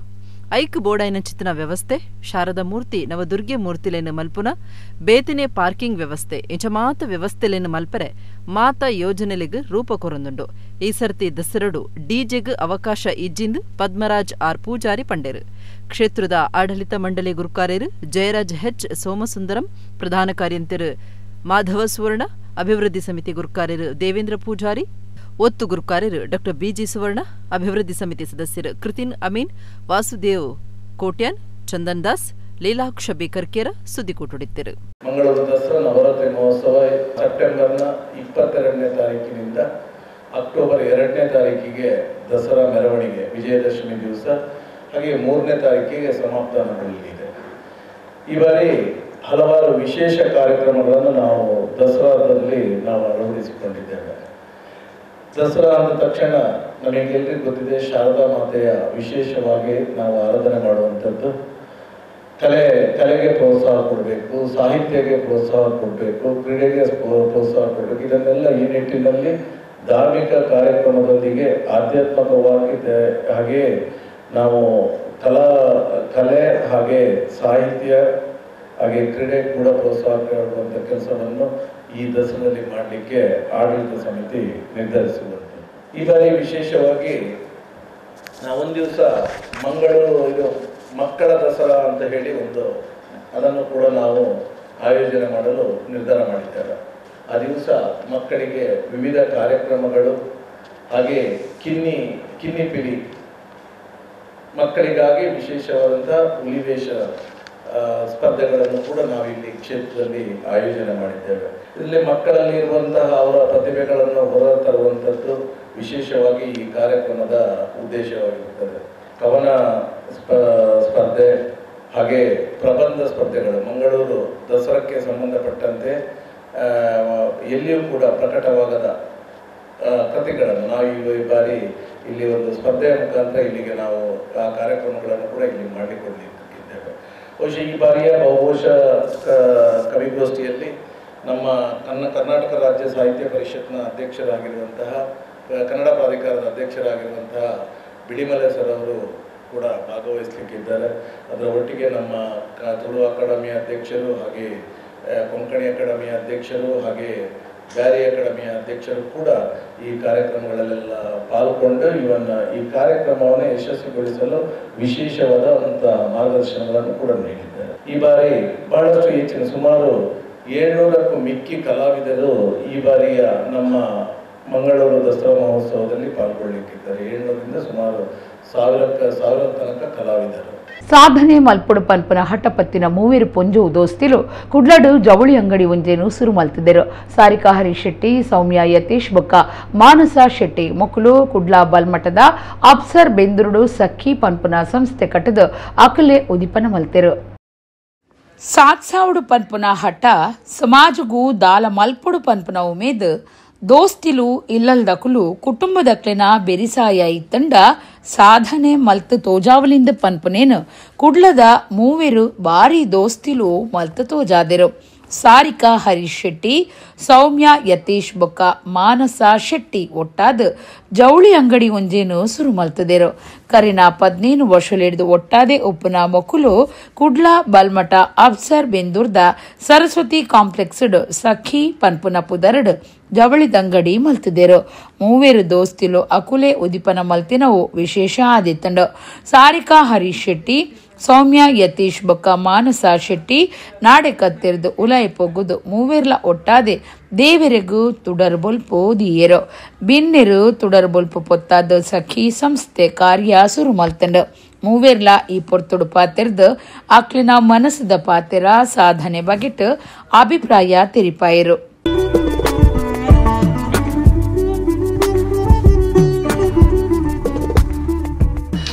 ಐಕ್ ಬೋರ್ಡೈನ ಚಿತ್ತನ ವ್ಯವಸ್ಥೆ, ಶಾರದ ಮೂರ್ತಿ ನವದುರ್ಗೆ ಮೂರ್ತಿಲೇನು ಮಲ್ಪುನ ಬೇತಿನೆ ಪಾರ್ಕಿಂಗ್ ವ್ಯವಸ್ಥೆ ಇಂಚ ಮಾತ ವ್ಯವಸ್ಥೆಲೇನು ಮಲ್ಪರೆ ಮಾತ ಯೋಜನೆಲೆಗ್ ರೂಪ ಕೊರೊಂದುಂಡು. ಈ ಸರ್ತಿ ದಸರಡು ಡಿಜೆಗ್ ಅವಕಾಶ ಇಜ್ಜಿಂದು ಪದ್ಮರಾಜ್ ಆರ್ ಪೂಜಾರಿ ಪಂಡೇರು. ಕ್ಷೇತ್ರದ ಆಡಳಿತ ಮಂಡಳಿ ಗುರುಕಾರ್ಯರು ಜಯರಾಜ್ ಹೆಚ್ ಸೋಮಸುಂದರಂ, ಪ್ರಧಾನ ಕಾರ್ಯಂತೆರು ಮಾಧವ ಸುವರ್ಣ, ಅಭಿವೃದ್ಧಿ ಸಮಿತಿ ಗುರುಕಾರ್ಯರು ದೇವೇಂದ್ರ ಪೂಜಾರಿ, ಒತ್ತು ಗುರುಕಾರ್ಯರು ಡಾಕ್ಟರ್ ಬಿಜಿ ಸುವರ್ಣ, ಅಭಿವೃದ್ಧಿ ಸಮಿತಿ ಸದಸ್ಯರು ಕೃತಿನ್ ಅಮೀನ್, ವಾಸುದೇವ್ ಕೋಟ್ಯಾನ್, ಚಂದನ್ ದಾಸ್, ಲೀಲಾಕ್ಷ ಬಿ ಕರ್ಕೇರ ಸುದ್ದಿಕೂಟುಡಿದ್ದರು. ಮಂಗಳೂರು ದಸರಾ ನವರಾತ್ರಿ ಮಹೋತ್ಸವ ಸೆಪ್ಟೆಂಬರ್ನ 22ನೇ ತಾರೀಕಿನಿಂದ ಅಕ್ಟೋಬರ್ 2ನೇ ತಾರೀಕಿಗೆ ದಸರಾ ಮೆರವಣಿಗೆ ವಿಜಯದಶಮಿ ದಿವಸ, ಹಾಗೆ 3ನೇ ತಾರೀಕಿಗೆ ಸಮಾಪ್ತಗೊಳ್ಳಲಿದೆ. ಈ ಬಾರಿ ಹಲವಾರು ವಿಶೇಷ ಕಾರ್ಯಕ್ರಮಗಳನ್ನು ನಾವು ದಸರಾದಲ್ಲಿ ನಾವು ಅಳವಡಿಸಿಕೊಂಡಿದ್ದೇವೆ. ದಸರಾ ಅಂದ ತಕ್ಷಣ ನಮಗೆಲ್ಲರಿಗೂ ಗೊತ್ತಿದೆ, ಶಾರದಾ ಮಾತೆಯ ವಿಶೇಷವಾಗಿ ನಾವು ಆರಾಧನೆ ಮಾಡುವಂಥದ್ದು. ಕಲೆಗೆ ಪ್ರೋತ್ಸಾಹ ಕೊಡಬೇಕು, ಸಾಹಿತ್ಯಕ್ಕೆ ಪ್ರೋತ್ಸಾಹ ಕೊಡಬೇಕು, ಕ್ರೀಡೆಗೆ ಪ್ರೋತ್ಸಾಹ ಕೊಡಬೇಕು. ಇದನ್ನೆಲ್ಲ ಈ ನಿಟ್ಟಿನಲ್ಲಿ ಧಾರ್ಮಿಕ ಕಾರ್ಯಕ್ರಮದೊಂದಿಗೆ ಆಧ್ಯಾತ್ಮಿಕವಾಗಿ ಹಾಗೆಯೇ ನಾವು ಕಲೆ ಹಾಗೆ ಸಾಹಿತ್ಯ ಹಾಗೆ ಕ್ರೀಡೆ ಕೂಡ ಪ್ರೋತ್ಸಾಹ ಕೊಡುವಂಥ ಕೆಲಸವನ್ನು ಈ ದಸರಾದಲ್ಲಿ ಮಾಡಲಿಕ್ಕೆ ಆಡಳಿತ ಸಮಿತಿ ನಿರ್ಧರಿಸಿರುವಂಥದ್ದು. ಈ ಬಾರಿ ವಿಶೇಷವಾಗಿ ನಾವೊಂದು ದಿವಸ ಮಂಗಳೂರು ಇದು ಮಕ್ಕಳ ದಸರಾ ಅಂತ ಹೇಳಿ ಒಂದು ಅದನ್ನು ಕೂಡ ನಾವು ಆಯೋಜನೆ ಮಾಡಲು ನಿರ್ಧಾರ ಮಾಡಿದ್ದೇವೆ. ಆ ದಿವಸ ಮಕ್ಕಳಿಗೆ ವಿವಿಧ ಕಾರ್ಯಕ್ರಮಗಳು ಹಾಗೆ ಕಿನ್ನಿಪಿಲಿ ಮಕ್ಕಳಿಗಾಗಿ ವಿಶೇಷವಾದಂಥ ಹುಲಿವೇಷ ಸ್ಪರ್ಧೆಗಳನ್ನು ಕೂಡ ನಾವಿಲ್ಲಿ ಕ್ಷೇತ್ರದಲ್ಲಿ ಆಯೋಜನೆ ಮಾಡಿದ್ದೇವೆ. ಇದರಲ್ಲಿ ಮಕ್ಕಳಲ್ಲಿ ಇರುವಂತಹ ಅವರ ಪ್ರತಿಭೆಗಳನ್ನು ಹೊರ ತರುವಂಥದ್ದು ವಿಶೇಷವಾಗಿ ಈ ಕಾರ್ಯಕ್ರಮದ ಉದ್ದೇಶವಾಗಿರುತ್ತದೆ. ಕವನ ಸ್ಪರ್ಧೆ ಹಾಗೆ ಪ್ರಬಂಧ ಸ್ಪರ್ಧೆಗಳು ಮಂಗಳೂರು ದಸರಾಕ್ಕೆ ಸಂಬಂಧಪಟ್ಟಂತೆ ಎಲ್ಲಿಯೂ ಕೂಡ ಪ್ರಕಟವಾಗದ ಕೃತಿಗಳನ್ನು ನಾವು ಈ ಬಾರಿ ಇಲ್ಲಿ ಒಂದು ಸ್ಪರ್ಧೆಯ ಮುಖಾಂತರ ಇಲ್ಲಿಗೆ ನಾವು ಆ ಕಾರ್ಯಕ್ರಮಗಳನ್ನು ಕೂಡ ಇಲ್ಲಿ ಮಾಡಿಕೊಂಡಿದ್ದೇವೆ. ಬಹುಶಃ ಈ ಬಾರಿಯ ಬಹುಘೋಷ ಕವಿಗೋಷ್ಠಿಯಲ್ಲಿ ನಮ್ಮ ಕರ್ನಾಟಕ ರಾಜ್ಯ ಸಾಹಿತ್ಯ ಪರಿಷತ್ನ ಅಧ್ಯಕ್ಷರಾಗಿರುವಂತಹ, ಕನ್ನಡ ಪ್ರಾಧಿಕಾರದ ಅಧ್ಯಕ್ಷರಾಗಿರುವಂತಹ ಬಿಳಿಮಲೆ ಸರ್ ಅವರು ಕೂಡ ಭಾಗವಹಿಸಲಿಕ್ಕಿದ್ದಾರೆ. ಅದರ ಒಟ್ಟಿಗೆ ನಮ್ಮ ತುಳು ಅಕಾಡೆಮಿಯ ಅಧ್ಯಕ್ಷರು, ಹಾಗೆ ಕೊಂಕಣಿ ಅಕಾಡೆಮಿಯ ಅಧ್ಯಕ್ಷರು, ಹಾಗೆ ಬ್ಯಾರಿ ಅಕಾಡೆಮಿಯ ಅಧ್ಯಕ್ಷರು ಕೂಡ ಈ ಕಾರ್ಯಕ್ರಮಗಳಲ್ಲೆಲ್ಲ ಪಾಲ್ಗೊಂಡು ಈ ಕಾರ್ಯಕ್ರಮವನ್ನು ಯಶಸ್ವಿಗೊಳಿಸಲು ವಿಶೇಷವಾದ ಅಂಥ ಮಾರ್ಗದರ್ಶನಗಳನ್ನು ಕೂಡ ನೀಡಿದ್ದಾರೆ. ಈ ಬಾರಿ ಬಹಳಷ್ಟು ಹೆಚ್ಚಿನ ಸುಮಾರು 700ಕ್ಕೂ ಮಿಕ್ಕಿ ಕಲಾವಿದರು ಈ ಬಾರಿಯ ನಮ್ಮ ಮಂಗಳೂರು ದಸರಾ ಮಹೋತ್ಸವದಲ್ಲಿ ಪಾಲ್ಗೊಳ್ಳಲಿಕ್ಕಿದ್ದಾರೆ. 700ರಿಂದ ಸುಮಾರು 1000 ತನಕ ಕಲಾವಿದರು. ಸಾಧನೆ ಮಲ್ಪುಡು ಪನ್ಪುನ ಹಠಪತ್ತಿನ ಮೂವೇರು ಪೊಂಜು ದೋಸ್ತಿಲು ಕುಡ್ಲಡು ಜವಳಿ ಅಂಗಡಿ ಒಂಜೇನು ಸುರು ಮಲ್ತಿದ್ದರು. ಸಾರಿಕಾ ಹರೀಶ್ ಶೆಟ್ಟಿ, ಸೌಮ್ಯ ಯತೀಶ್ ಬೊಕ್ಕ ಮಾನಸ ಶೆಟ್ಟಿ ಮೊಕ್ಕಲು ಕುಡ್ಲ ಬಲ್ಮಠದ ಅಪ್ಸರ್ ಬೆಂದುರುಡು ಸಖಿ ಪನ್ಪುನ ಸಂಸ್ಥೆ ಕಟ್ಟದು ಅಕಲೆ ಉದಿಪನ ಮಲ್ತೆರು. ಸಾತ್ಸಾವುಡು ಪನ್ಪುನ ಹಠ ಸಮಾಜಗೂ ದಾಲ ಮಲ್ಪುಡು ಪನ್ಪುನ ಉಮೇದ್ ದೋಸ್ತಿಲು ಇಲ್ಲಲ್ದಕುಲು ಕುಟುಂಬದಕ್ಲೆನ ಬೆರಿಸಾಯ ಇತ್ತಂಡ ಸಾಧನೆ ಮಲ್ತು ತೋಜಾವಲಿಂದ ಪನ್ಪುನೇನು ಕುಡ್ಲದ ಮೂವೆರು ಬಾರಿ ದೋಸ್ತಿಲು ಮಲ್ತು ತೋಜಾದೆರು. ಸಾರಿಕಾ ಹರೀಶ್ ಶೆಟ್ಟಿ, ಸೌಮ್ಯ ಯತೀಶ್ ಬೊಕ್ಕ ಮಾನಸ ಶೆಟ್ಟಿ ಒಟ್ಟಾದ ಜವಳಿ ಅಂಗಡಿ ಒಂಜೇನು ಸುರು ಮಲ್ತದೆರು. ಕರಿನ 15 ವರ್ಷಲಿಡಿದು ಒಟ್ಟಾದೆ ಉಪ್ಪುನ ಮೊಕುಲು ಕುಡ್ಲ ಬಲ್ಮಠ ಅಫ್ಸರ್ ಬೆಂದೂರ್ದ ಸರಸ್ವತಿ ಕಾಂಪ್ಲೆಕ್ಸ್ ಸಖಿ ಪನ್ಪುನ ಪುದರಡ್ ಜವಳಿದಂಗಡಿ ಮಲ್ತಿದೆರು. ಮೂವೇರು ದೋಸ್ತಿಲು ಅಕುಲೆ ಉದಿಪನ ಮಲ್ತಿನವು ವಿಶೇಷ ಆದಿತ್ತಂಡು. ಸಾರಿಕಾ ಹರೀಶ್ ಶೆಟ್ಟಿ, ಸೌಮ್ಯ ಯತೀಶ್ ಬೊಕ್ಕ ಮಾನಸ ಶೆಟ್ಟಿ ನಾಡೆ ಕತ್ತಿರ್ದು ಉಲಾಯಿ ಪೊಗ್ಗುದು ಮೂವೇರ್ಲ ಒಟ್ಟಾದೆ ದೇವರಿಗೂ ತುಡರ್ ಬೊಲ್ಪು ದಿಯೇರು. ಬಿನ್ನೆರು ತುಡರ್ ಬೊಲ್ಪು ಪೊತ್ತಾದ ಸಖಿ ಸಂಸ್ಥೆ ಕಾರ್ಯ ಸುರು ಮಲ್ತಂಡು. ಮೂವೇರ್ಲ ಈ ಪೊರ್ತುಡು ಪಾತೆರ್ದು ಅಕ್ಲಿನ ಮನಸ್ಸದ ಪಾತೆರ ಸಾಧನೆ ಬಗೆಟ್ ಅಭಿಪ್ರಾಯ ತೆರಿಪಾಯರು.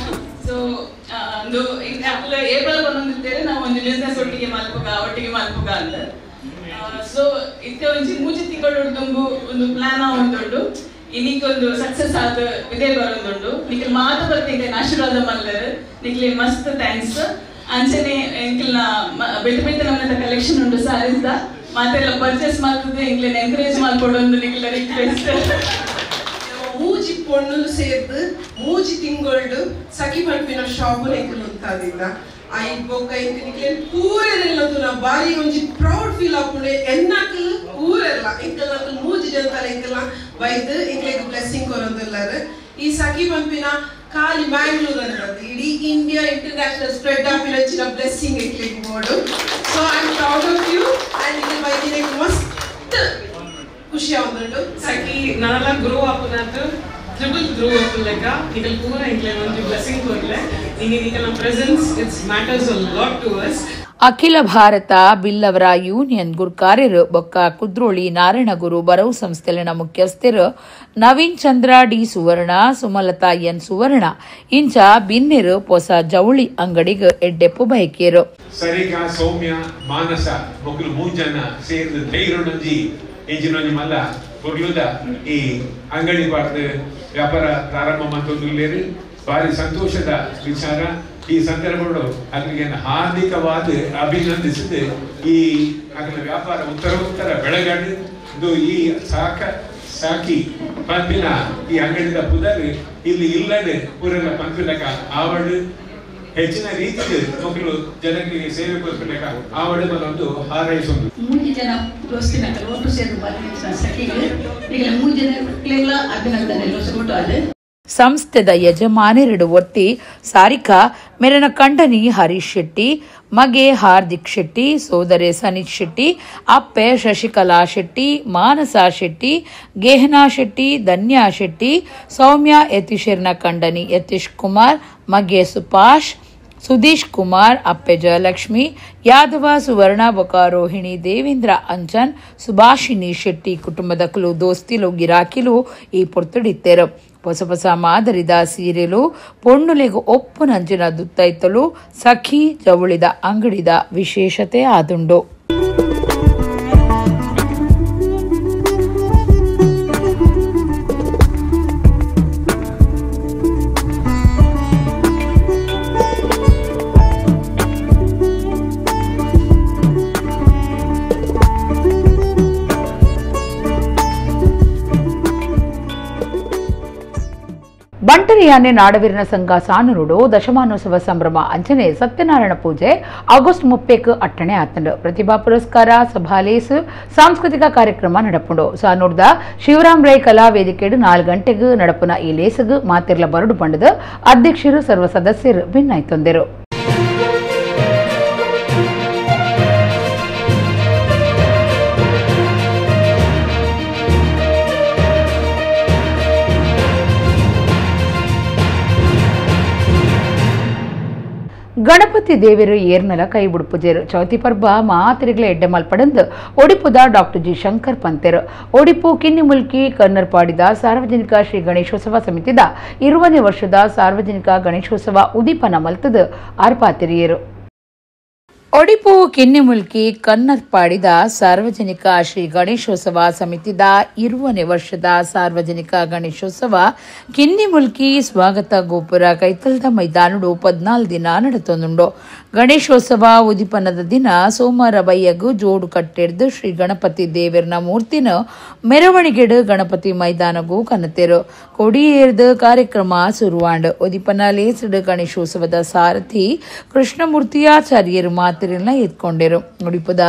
ಸೊ ಇತ್ತೆ ಒಂಜಿ ಮೂಜಿ ತಿಂಗಳು ದುಂಬು ಒಂದು ಪ್ಲಾನ್ ಒಂದುಂಡು, ಇನ್ನಿಗೊಂದು ಸಕ್ಸಸ್ ಆದ ಇದೇ ಬರೋದುಂಡು. ನಿಖಲ್ ಮಾತ ಬರ್ತೀನಿ ಆಶೀರ್ವಾದ ಮಲ್ಲರು, ನಿಖಲಿ ಮಸ್ತ್ thanks. ಅಂಚನೆ ಎಂಕಲ್ನ ಬೇತೆ ಬೇತೆ ನಮ್ಮನ್ನ ಕಲೆಕ್ಷನ್ ಉಂಟು ಸಾರೀಸ್ the ಮಾತೆಲ್ಲ ಪರ್ಚೇಸ್ ಮಾಡ್ತದೆ, ಎಂಕ್ಲೆನ್ ಎನ್ಕರೇಜ್ ಮಾಡ್ಕೊಡೊಂದು ನಿಖಲ ರಿಕ್ವೆಸ್ಟ್. ಮೂಜಿ ಪೊಣ್ಣುಲು ಸೇರ್ದು ಮೂಜಿ ತಿಂಗಳು ಸಖಿ ಪಂಪಿನ ಶಾಪ್ ಎಂಕಲ್ ಉಂತಾದಿಲ್ಲ. I ಬೊಕ್ಕ ಇಂಕ ನಿಕ್ಲೆನ್ ಪೂರೆಲ್ಲ ತುನ ಬಾರಿ ಒಂಜಿ ಪ್ರೌಡ್ ಫೀಲ್ ಆಪುಂಡು. ಎನ್ನಕಲ್ ಪೂರೆಲ್ಲ ಎಂಕಲ್ ಅಕಲ್ ಮೂಜಿ ಜನತಲ ಎಂಕಲ್ನ ಬೈದ್ ಎಂಕ್ಲೆಗ್ ಬ್ಲೆಸ್ಸಿಂಗ್ ಕೊರೊಂದುಲ್ಲಾರ್. ಈ ಸಖಿ ಪಂಪಿನ ಖಾಲಿ ಮ್ಯಾಂಗ್ಳೂರ್ ಅಂತ ಇಡೀ ಇಂಡಿಯಾ ಇಂಟರ್ನ್ಯಾಷನಲ್ ಸ್ಪ್ರೆಡ್ ಆಪಿನ ಬ್ಲೆಸ್ಸಿಂಗ್ ಎಂಕ್ಲೆಗ್ ಬೋಡು. So I am proud of you and ನಿಕ್ಲೆ ಬೈದಿನ ಮಸ್ತ್ ಖುಷಿ ಆವೊಂದುಂಡು. ಸಖಿ ನನಲ ಗ್ರೋ ಆಪುನಾತ್ ಟ್ರಿಬಲ್ ಗ್ರೋ ಆಪುಲೆಕ ನಿಕಲ್ ಪೂರ ಎಂಕ್ಲೆ ಒಂಜಿ blessing ಕೊರ್ಲೆ. ನಿಕಲ್ನ presence it's matters a lot to us. ಅಖಿಲ ಭಾರತ ಬಿಲ್ಲವರ ಯೂನಿಯನ್ ಗುರ್ಕಾರ್ಯರು ಬೊಕ್ಕ ಕುದ್ರೋಳಿ ನಾರಾಯಣಗುರು ಬರವು ಸಂಸ್ಥೆಲಿನ ಮುಖ್ಯಸ್ಥರು ನವೀನ್ ಚಂದ್ರ ಡಿ ಸುವರ್ಣ, ಸುಮಲತಾ ಎನ್ ಸುವರ್ಣ ಇಂಚ ಬಿನ್ನೆರು ಪೊಸ ಜವಳಿ ಅಂಗಡಿಗೆ ಎಡ್ಡೆಪ್ಪು ಬಯಕಿಯರು. ಸರಿಗಾ ಸೌಮ್ಯ ಮಾನಸ ಮೊಕಲು ಮೂಜನ ಸೇರ್ದು ಧೈರ್ಯನೊಂಜಿ ಎಂಜಿನೊಂಜಿ ಮಲ್ಲ ಕೊರ್ಲುದ ಈ ಅಂಗಡಿ ಪಾರ್ದು ವ್ಯಾಪಾರ ಪ್ರಾರಂಭ ಮತ್ತೊಂದು ಭಾರಿ ಸಂತೋಷದ ವಿಚಾರ. ಈ ಸಂದರ್ಭಗಳು ಅಲ್ಲಿಗೆ ಹಾರ್ದಿಕವಾದ ಅಭಿನಂದಿಸಿದ ಈ ಅಗಲ ವ್ಯಾಪಾರ ಉತ್ತರ ಬೆಳಗಡು ಇದು ಈ ಸಾಕಿ ಪಂಪಿನ ಈ ಅಂಗಡಿದ ಪುದರ್ ಇಲ್ಲಿ ಇಲ್ಲದೆ ಪೂರೆಲ್ಲ ಪಂಪಿಲಕ ಆವಡು ಹೆಚ್ಚಿನ ರೀತಿಯಲ್ಲಿ ಮಕ್ಕಳು ಜನರಿಗೆ ಸೇವೆ ಕೊಡ್ಬೇಕು ಆವಡು ಒಂದು ಹಾರೈಸೊಂದು. ಮೂರು ಜನ ದೋಸ್ತಿನ ಒಟ್ಟು ಸೇರಿದ ಸಖಿಗೆ ಈಗ ಮೂರು ಜನ ಅಭಿನಂದನೆ ಅದು. ಸಂಸ್ಥೆದ ಯಜಮಾನರೆಡು ಒತ್ತಿ ಸಾರಿಕಾ ಮೆರನ ಕಂಡನಿ ಹರೀಶ್ ಶೆಟ್ಟಿ, ಮಗೆ ಹಾರ್ದಿಕ್ ಶೆಟ್ಟಿ, ಸೋದರೆ ಸನಿತ್ ಶೆಟ್ಟಿ, ಅಪ್ಪೆ ಶಶಿಕಲಾ ಶೆಟ್ಟಿ, ಮಾನಸ ಶೆಟ್ಟಿ, ಗೇಹನಾ ಶೆಟ್ಟಿ, ಧನ್ಯಾ ಶೆಟ್ಟಿ, ಸೌಮ್ಯ ಯತೀಶರ್ನ ಕಂಡನಿ ಯತೀಶ್ ಕುಮಾರ್, ಮಗೆ ಸುಪಾಶ್, ಸುಧೀಶ್ ಕುಮಾರ್, ಅಪ್ಪೆ ಜಯಲಕ್ಷ್ಮಿ, ಯಾದವ ಸುವರ್ಣ ಬೊಕ ರೋಹಿಣಿ, ದೇವೇಂದ್ರ ಅಂಚನ್, ಸುಭಾಷಿಣಿ ಶೆಟ್ಟಿ ಕುಟುಂಬದ ಕುಲು ದೋಸ್ತಿಲು ಗಿರಾಕಿಲು ಈ ಪೊರ್ತುಡಿತ್ತೇರು. ಹೊಸ ಹೊಸ ಮಾದರಿದ ಸೀರೆಲು ಪೊಣ್ಣುಲೆಗು ಒಪ್ಪು ನಂಜಿನ ದುತ್ತೈತಲು ಸಖಿ ಜವಳಿದ ಅಂಗಡಿದ ವಿಶೇಷತೆ ಆದುಂಡು. ಬಂಟರಿಯಾನೆ ನಾಡವೀರನ ಸಂಘ ಸಾನೂರುಡು ದಶಮಾನೋತ್ಸವ ಸಂಭ್ರಮ ಅಂಚನೆ ಸತ್ಯನಾರಾಯಣ ಪೂಜೆ ಆಗಸ್ಟ್ 30ಕ್ಕೆ ಅಟ್ಟಣೆ ಆತಂಡು. ಪ್ರತಿಭಾ ಪುರಸ್ಕಾರ ಸಭಾಲೇಸು ಸಾಂಸ್ಕೃತಿಕ ಕಾರ್ಯಕ್ರಮ ನಡಪುಂಡು. ಸಾನೂರ್ದ ಶಿವರಾಮ್ ರೈ ಕಲಾ ವೇದಿಕೆಡು 4 ಗಂಟೆಗೆ ನಡಪುನ ಈ ಲೇಸುಗು ಮಾತಿರ್ಲ ಬರಡು ಪಂಡದು ಅಧ್ಯಕ್ಷರು ಸರ್ವ ಸದಸ್ಯರು ಭಿನ್ನಾಯ್ತೊಂದರು. ಗಣಪತಿ ದೇವರು ಏರ್ನಲ ಕೈ ಬುಡುಪುಜೇರು ಚೌತಿ ಪರ್ಬ ಮಾತಿರಿಗಳ ಎಡ್ಡೆ ಮಲ್ಪಡಂದು ಒಡಿಪುದ ಡಾಕ್ಟರ್ ಜಿ ಶಂಕರ್ ಪಂತೆರು. ಒಡಿಪು ಕಿನ್ನಿಮುಲ್ಕಿ ಕನ್ನರ್ಪಾಡಿದ ಸಾರ್ವಜನಿಕ ಶ್ರೀ ಗಣೇಶೋತ್ಸವ ಸಮಿತಿದ 20ನೇ ವರ್ಷದ ಸಾರ್ವಜನಿಕ ಗಣೇಶೋತ್ಸವ ಉದೀಪನ ಮಲ್ತದು ಆರ್ಪಾತಿರಿಯರು. ಒಡಿಪು ಕಿನ್ನಿಮುಲ್ಕಿ ಕನ್ನರ್ಪಾಡಿದ ಸಾರ್ವಜನಿಕ ಶ್ರೀ ಗಣೇಶೋತ್ಸವ ಸಮಿತಿದ 20ನೇ ವರ್ಷದ ಸಾರ್ವಜನಿಕ ಗಣೇಶೋತ್ಸವ ಕಿನ್ನಿಮುಲ್ಕಿ ಸ್ವಾಗತ ಗೋಪುರ ಕೈತಲ್ದ ಮೈದಾನುಡು 14 ದಿನ ನಡೆತೊಂದುಂಡು. ಗಣೇಶೋತ್ಸವ ಉದೀಪನದ ದಿನ ಸೋಮವಾರ ಬಯ್ಯಗು ಜೋಡು ಕಟ್ಟೆಡ್ದು ಶ್ರೀ ಗಣಪತಿ ದೇವರನ ಮೂರ್ತಿನ ಮೆರವಣಿಗೆಡು ಗಣಪತಿ ಮೈದಾನಗೂ ಕನತೆರು. ಕೊಡಿಯೇರ್ದು ಕಾರ್ಯಕ್ರಮ ಸುರುವಾಂಡು. ಉದೀಪನ ಲೇಸಡು ಗಣೇಶೋತ್ಸವದ ಸಾರಥಿ ಕೃಷ್ಣಮೂರ್ತಿಯಾಚಾರ್ಯರು ಮಾತಿರನ್ನ ಎತ್ಕೊಂಡರು. ಉಡಿಪುದ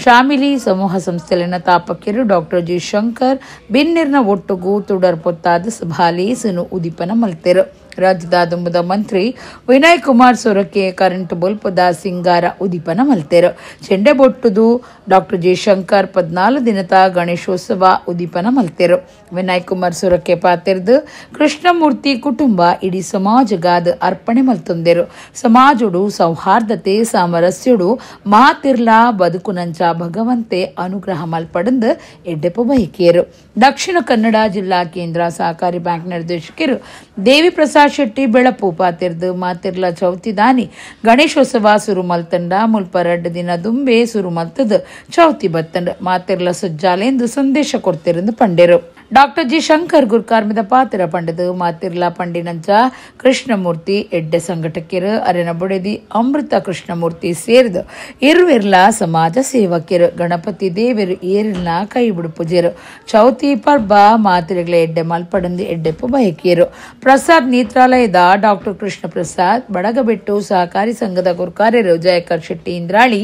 ಶಾಮಿಲಿ ಸಮೂಹ ಸಂಸ್ಥೆಲಿನ ತಾಪಕಿಯರು ಡಾಕ್ಟರ್ ಜಿ ಶಂಕರ್ ಬಿನ್ನಿರ್ನ ಒಟ್ಟುಗು ತುಡರ್ ಪೊತ್ತಾದ ಸಭಾಲೇಸನು ಉದೀಪನ ಮಲ್ತೆರು. ರಾಜ್ಯದ ದುಂಬುದ ಮಂತ್ರಿ ವಿನಯ್ ಕುಮಾರ್ ಸೊರಕೆ ಕರೆಂಟ್ ಬೊಲ್ಪದ ಸಿಂಗಾರ ಉದೀಪನ ಮಲ್ತೆರು. ಚೆಂಡೆ ಬೊಟ್ಟುದು ಡಾಕ್ಟರ್ ಜಿ ಶಂಕರ್ 14 ದಿನದ ಗಣೇಶೋತ್ಸವ ಉದೀಪನ ಮಲ್ತೆರು. ವಿನಯ್ ಕುಮಾರ್ ಸೊರಕೆ ಪಾತೆರ್ದು ಕೃಷ್ಣಮೂರ್ತಿ ಕುಟುಂಬ ಇಡೀ ಸಮಾಜಗಾದ ಅರ್ಪಣೆ ಮಲ್ತೊಂದೆರು. ಸಮಾಜುಡು ಸೌಹಾರ್ದತೆ ಸಾಮರಸ್ಯುಡು ಮಾತಿರ್ಲಾ ಬದುಕುನಂಚ ಭಗವಂತೆ ಅನುಗ್ರಹ ಮಲ್ಪಡಂದು ಎಡ್ಡೆಪು ಬಯಕಿಯರು. ದಕ್ಷಿಣ ಕನ್ನಡ ಜಿಲ್ಲಾ ಕೇಂದ್ರ ಸಹಕಾರಿ ಬ್ಯಾಂಕ್ ನಿರ್ದೇಶಕರು ದೇವಿ ಪ್ರಸಾದ್ ಶೆಟ್ಟಿ ಬೆಳಪು ಪಾತಿರ್ದು ಮಾತಿರ್ಲ ಚೌತಿದಾನಿ ಗಣೇಶೋತ್ಸವ ಸುರು ಮಲ್ತಂಡ ಮುಲ್ಪ 2 ದಿನ ದುಂಬೆ ಸುರು ಮಲ್ತದ ಚೌತಿ ಬತ್ತಂಡ ಮಾತಿರ್ಲ ಸುಜ್ಜಾಲೆಂದು ಸಂದೇಶ ಕೊಡ್ತಿರಂದು ಪಂಡೆರು. ಡಾಕ್ಟರ್ ಜಿ ಶಂಕರ್ ಗುರ್ಕಾರ್ಮಿದ ಪಾತ್ರ ಪಂಡದು ಮಾತಿರ್ಲ ಪಂಡಿನಂಚ ಕೃಷ್ಣಮೂರ್ತಿ ಎಡ್ಡೆ ಸಂಘಟಕಿರು ಅರೆನ ಬುಡೆದಿ ಅಮೃತ ಕೃಷ್ಣಮೂರ್ತಿ ಸೇರಿದು ಇರುವಿರ್ಲ ಸಮಾಜ ಸೇವಕಿರು. ಗಣಪತಿ ದೇವರು ಏರಿನ ಕೈ ಬಿಡುಪುಜೇರು. ಚೌತಿ ಪರ್ಬ ಮಾತಿರ್ಗಳ ಎಡ್ಡೆ ಮಲ್ಪಡಂದು ಎಡ್ಡೆಪ್ಪು ಬಯಕಿಯರು. ಪ್ರಸಾದ್ ನೇತ್ರಾಲಯದ ಡಾಕ್ಟರ್ ಕೃಷ್ಣ ಪ್ರಸಾದ್, ಬಡಗಬೆಟ್ಟು ಸಹಕಾರಿ ಸಂಘದ ಗುರ್ಕಾರ್ಯರು ಜಯಕರ್ ಶೆಟ್ಟಿ ಇಂದ್ರಾಳಿ,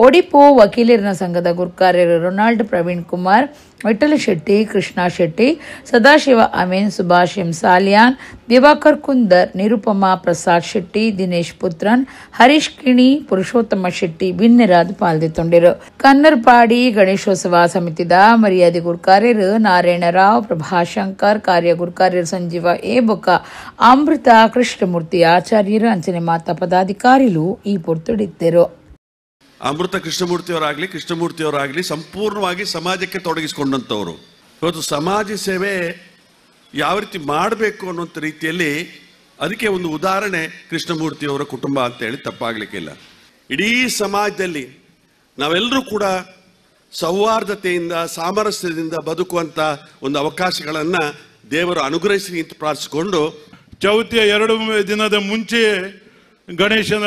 ಒಡಿಪು ವಕೀಲರನ ಸಂಘದ ಗುರ್ಕಾರ್ಯರು ರೊನಾಲ್ಡ್ ಪ್ರವೀಣ್ ಕುಮಾರ್, ವಿಠಲ ಶೆಟ್ಟಿ, ಕೃಷ್ಣ ಶೆಟ್ಟಿ, ಸದಾಶಿವ ಅಮೀನ್, ಸುಭಾಷ್ ಎಂ ಸಾಲಿಯಾನ್, ದಿವಾಕರ್ ಕುಂದರ್, ನಿರುಪಮಾ ಪ್ರಸಾದ್ ಶೆಟ್ಟಿ, ದಿನೇಶ್ ಪುತ್ರನ್, ಹರೀಶ್ ಕಿಣಿ, ಪುರುಷೋತ್ತಮ ಶೆಟ್ಟಿ ಬಿನ್ನೆರಾದ್ ಪಾಲ್ದಿತ್ತೊಂಡಿರು. ಕನ್ನರ್ಪಾಡಿ ಗಣೇಶೋತ್ಸವ ಸಮಿತಿದ ಮರ್ಯಾದೆ ಗುರ್ಕಾರ್ಯರು ನಾರಾಯಣರಾವ್, ಪ್ರಭಾಶಂಕರ್, ಕಾರ್ಯ ಗುರ್ಕಾರ್ಯರು ಸಂಜೀವ ಎ ಬೊಕ್ಕ, ಅಮೃತ ಕೃಷ್ಣಮೂರ್ತಿ ಆಚಾರ್ಯರು ಅಂಚನೆ ಮಾತಾ ಪದಾಧಿಕಾರಿಲು ಈ ಪೊರ್ತುಡಿದ್ದರು. ಅಮೃತ ಕೃಷ್ಣಮೂರ್ತಿಯವರಾಗಲಿ ಕೃಷ್ಣಮೂರ್ತಿಯವರಾಗಲಿ ಸಂಪೂರ್ಣವಾಗಿ ಸಮಾಜಕ್ಕೆ ತೊಡಗಿಸಿಕೊಂಡಂಥವರು. ಇವತ್ತು ಸಮಾಜ ಸೇವೆ ಯಾವ ರೀತಿ ಮಾಡಬೇಕು ಅನ್ನುವಂಥ ರೀತಿಯಲ್ಲಿ ಅದಕ್ಕೆ ಒಂದು ಉದಾಹರಣೆ ಕೃಷ್ಣಮೂರ್ತಿಯವರ ಕುಟುಂಬ ಅಂತೇಳಿ ತಪ್ಪಾಗಲಿಕ್ಕಿಲ್ಲ. ಇಡೀ ಸಮಾಜದಲ್ಲಿ ನಾವೆಲ್ಲರೂ ಕೂಡ ಸೌಹಾರ್ದತೆಯಿಂದ ಸಾಮರಸ್ಯದಿಂದ ಬದುಕುವಂಥ ಒಂದು ಅವಕಾಶಗಳನ್ನು ದೇವರು ಅನುಗ್ರಹಿಸಿ ಅಂತ ಪ್ರಾರ್ಥಿಸಿಕೊಂಡು, ಚೌತಿಯ 2 ದಿನದ ಮುಂಚೆಯೇ ಗಣೇಶನ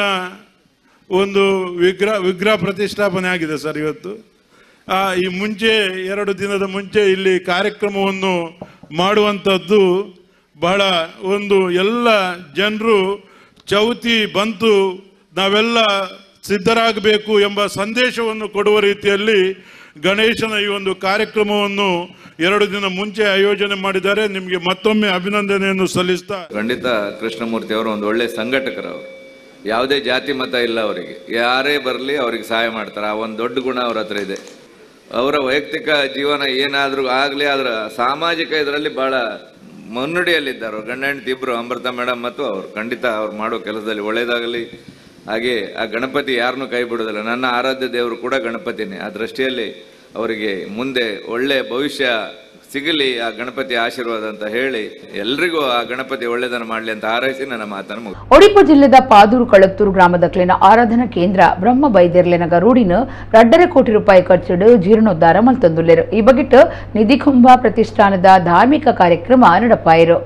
ಒಂದು ವಿಗ್ರಹ ಪ್ರತಿಷ್ಠಾಪನೆ ಆಗಿದೆ ಸರ್. ಇವತ್ತು ಈ ಮುಂಚೆ 2 ದಿನದ ಮುಂಚೆ ಇಲ್ಲಿ ಕಾರ್ಯಕ್ರಮವನ್ನು ಮಾಡುವಂಥದ್ದು ಬಹಳ ಒಂದು ಎಲ್ಲ ಜನರು ಚೌತಿ ಬಂತು ನಾವೆಲ್ಲ ಸಿದ್ಧರಾಗಬೇಕು ಎಂಬ ಸಂದೇಶವನ್ನು ಕೊಡುವ ರೀತಿಯಲ್ಲಿ ಗಣೇಶನ ಈ ಒಂದು ಕಾರ್ಯಕ್ರಮವನ್ನು 2 ದಿನ ಮುಂಚೆ ಆಯೋಜನೆ ಮಾಡಿದ್ದಾರೆ. ನಿಮಗೆ ಮತ್ತೊಮ್ಮೆ ಅಭಿನಂದನೆಯನ್ನು ಸಲ್ಲಿಸ್ತಾ, ಖಂಡಿತ ಕೃಷ್ಣಮೂರ್ತಿ ಅವರು ಒಂದು ಒಳ್ಳೆಯ ಸಂಘಟಕರವರು. ಯಾವುದೇ ಜಾತಿ ಮತ ಇಲ್ಲ ಅವರಿಗೆ, ಯಾರೇ ಬರಲಿ ಅವರಿಗೆ ಸಹಾಯ ಮಾಡ್ತಾರೆ. ಆ ಒಂದು ದೊಡ್ಡ ಗುಣ ಅವ್ರ ಹತ್ರ ಇದೆ. ಅವರ ವೈಯಕ್ತಿಕ ಜೀವನ ಏನಾದರೂ ಆಗಲಿ, ಅದರ ಸಾಮಾಜಿಕ ಇದರಲ್ಲಿ ಭಾಳ ಮುನ್ನುಡಿಯಲ್ಲಿದ್ದಾರೆ. ಅವ್ರು ಗಂಡ ಹೆಂಡತಿ ಇಬ್ಬರು, ಅಮೃತ ಮೇಡಮ್ ಮತ್ತು ಅವರು. ಖಂಡಿತ ಅವ್ರು ಮಾಡೋ ಕೆಲಸದಲ್ಲಿ ಒಳ್ಳೆಯದಾಗಲಿ. ಹಾಗೆ ಆ ಗಣಪತಿ ಯಾರನ್ನೂ ಕೈ ಬಿಡೋದಿಲ್ಲ. ನನ್ನ ಆರಾಧ್ಯ ದೇವರು ಕೂಡ ಗಣಪತಿನೇ. ಆ ದೃಷ್ಟಿಯಲ್ಲಿ ಅವರಿಗೆ ಮುಂದೆ ಒಳ್ಳೆಯ ಭವಿಷ್ಯ ಸಿಗಲಿ, ಆ ಗಣಪತಿ ಆಶೀರ್ವಾದ ಅಂತ ಹೇಳಿ ಎಲ್ರಿಗೂ ಆ ಗಣಪತಿ ಒಳ್ಳೆಯದನ್ನು ಮಾಡಲಿ ಅಂತ ಹಾರೈಸಿ ನನ್ನ ಮಾತನ್ನು ಮುಗಿಸ್ತೇನೆ. ಒಡಿಪು ಜಿಲ್ಲೆದ ಪಾದೂರು ಕಳತ್ತೂರು ಗ್ರಾಮದ ಕ್ಲೇನ ಆರಾಧನಾ ಕೇಂದ್ರ ಬ್ರಹ್ಮ ಬೈದೆರ್ಲೆನಗ ರೂಡಿನ 2.5 ಕೋಟಿ ರೂಪಾಯಿ ಖರ್ಚಿಡು ಜೀರ್ಣೋದ್ಧಾರ ಮಲ್ತೊಂದುಲ್ಲೆರು. ಈ ಬಗೆಟ್ ನಿಧಿಕುಂಭ ಪ್ರತಿಷ್ಠಾನದ ಧಾರ್ಮಿಕ ಕಾರ್ಯಕ್ರಮ ನಡಪಾಯಿರು.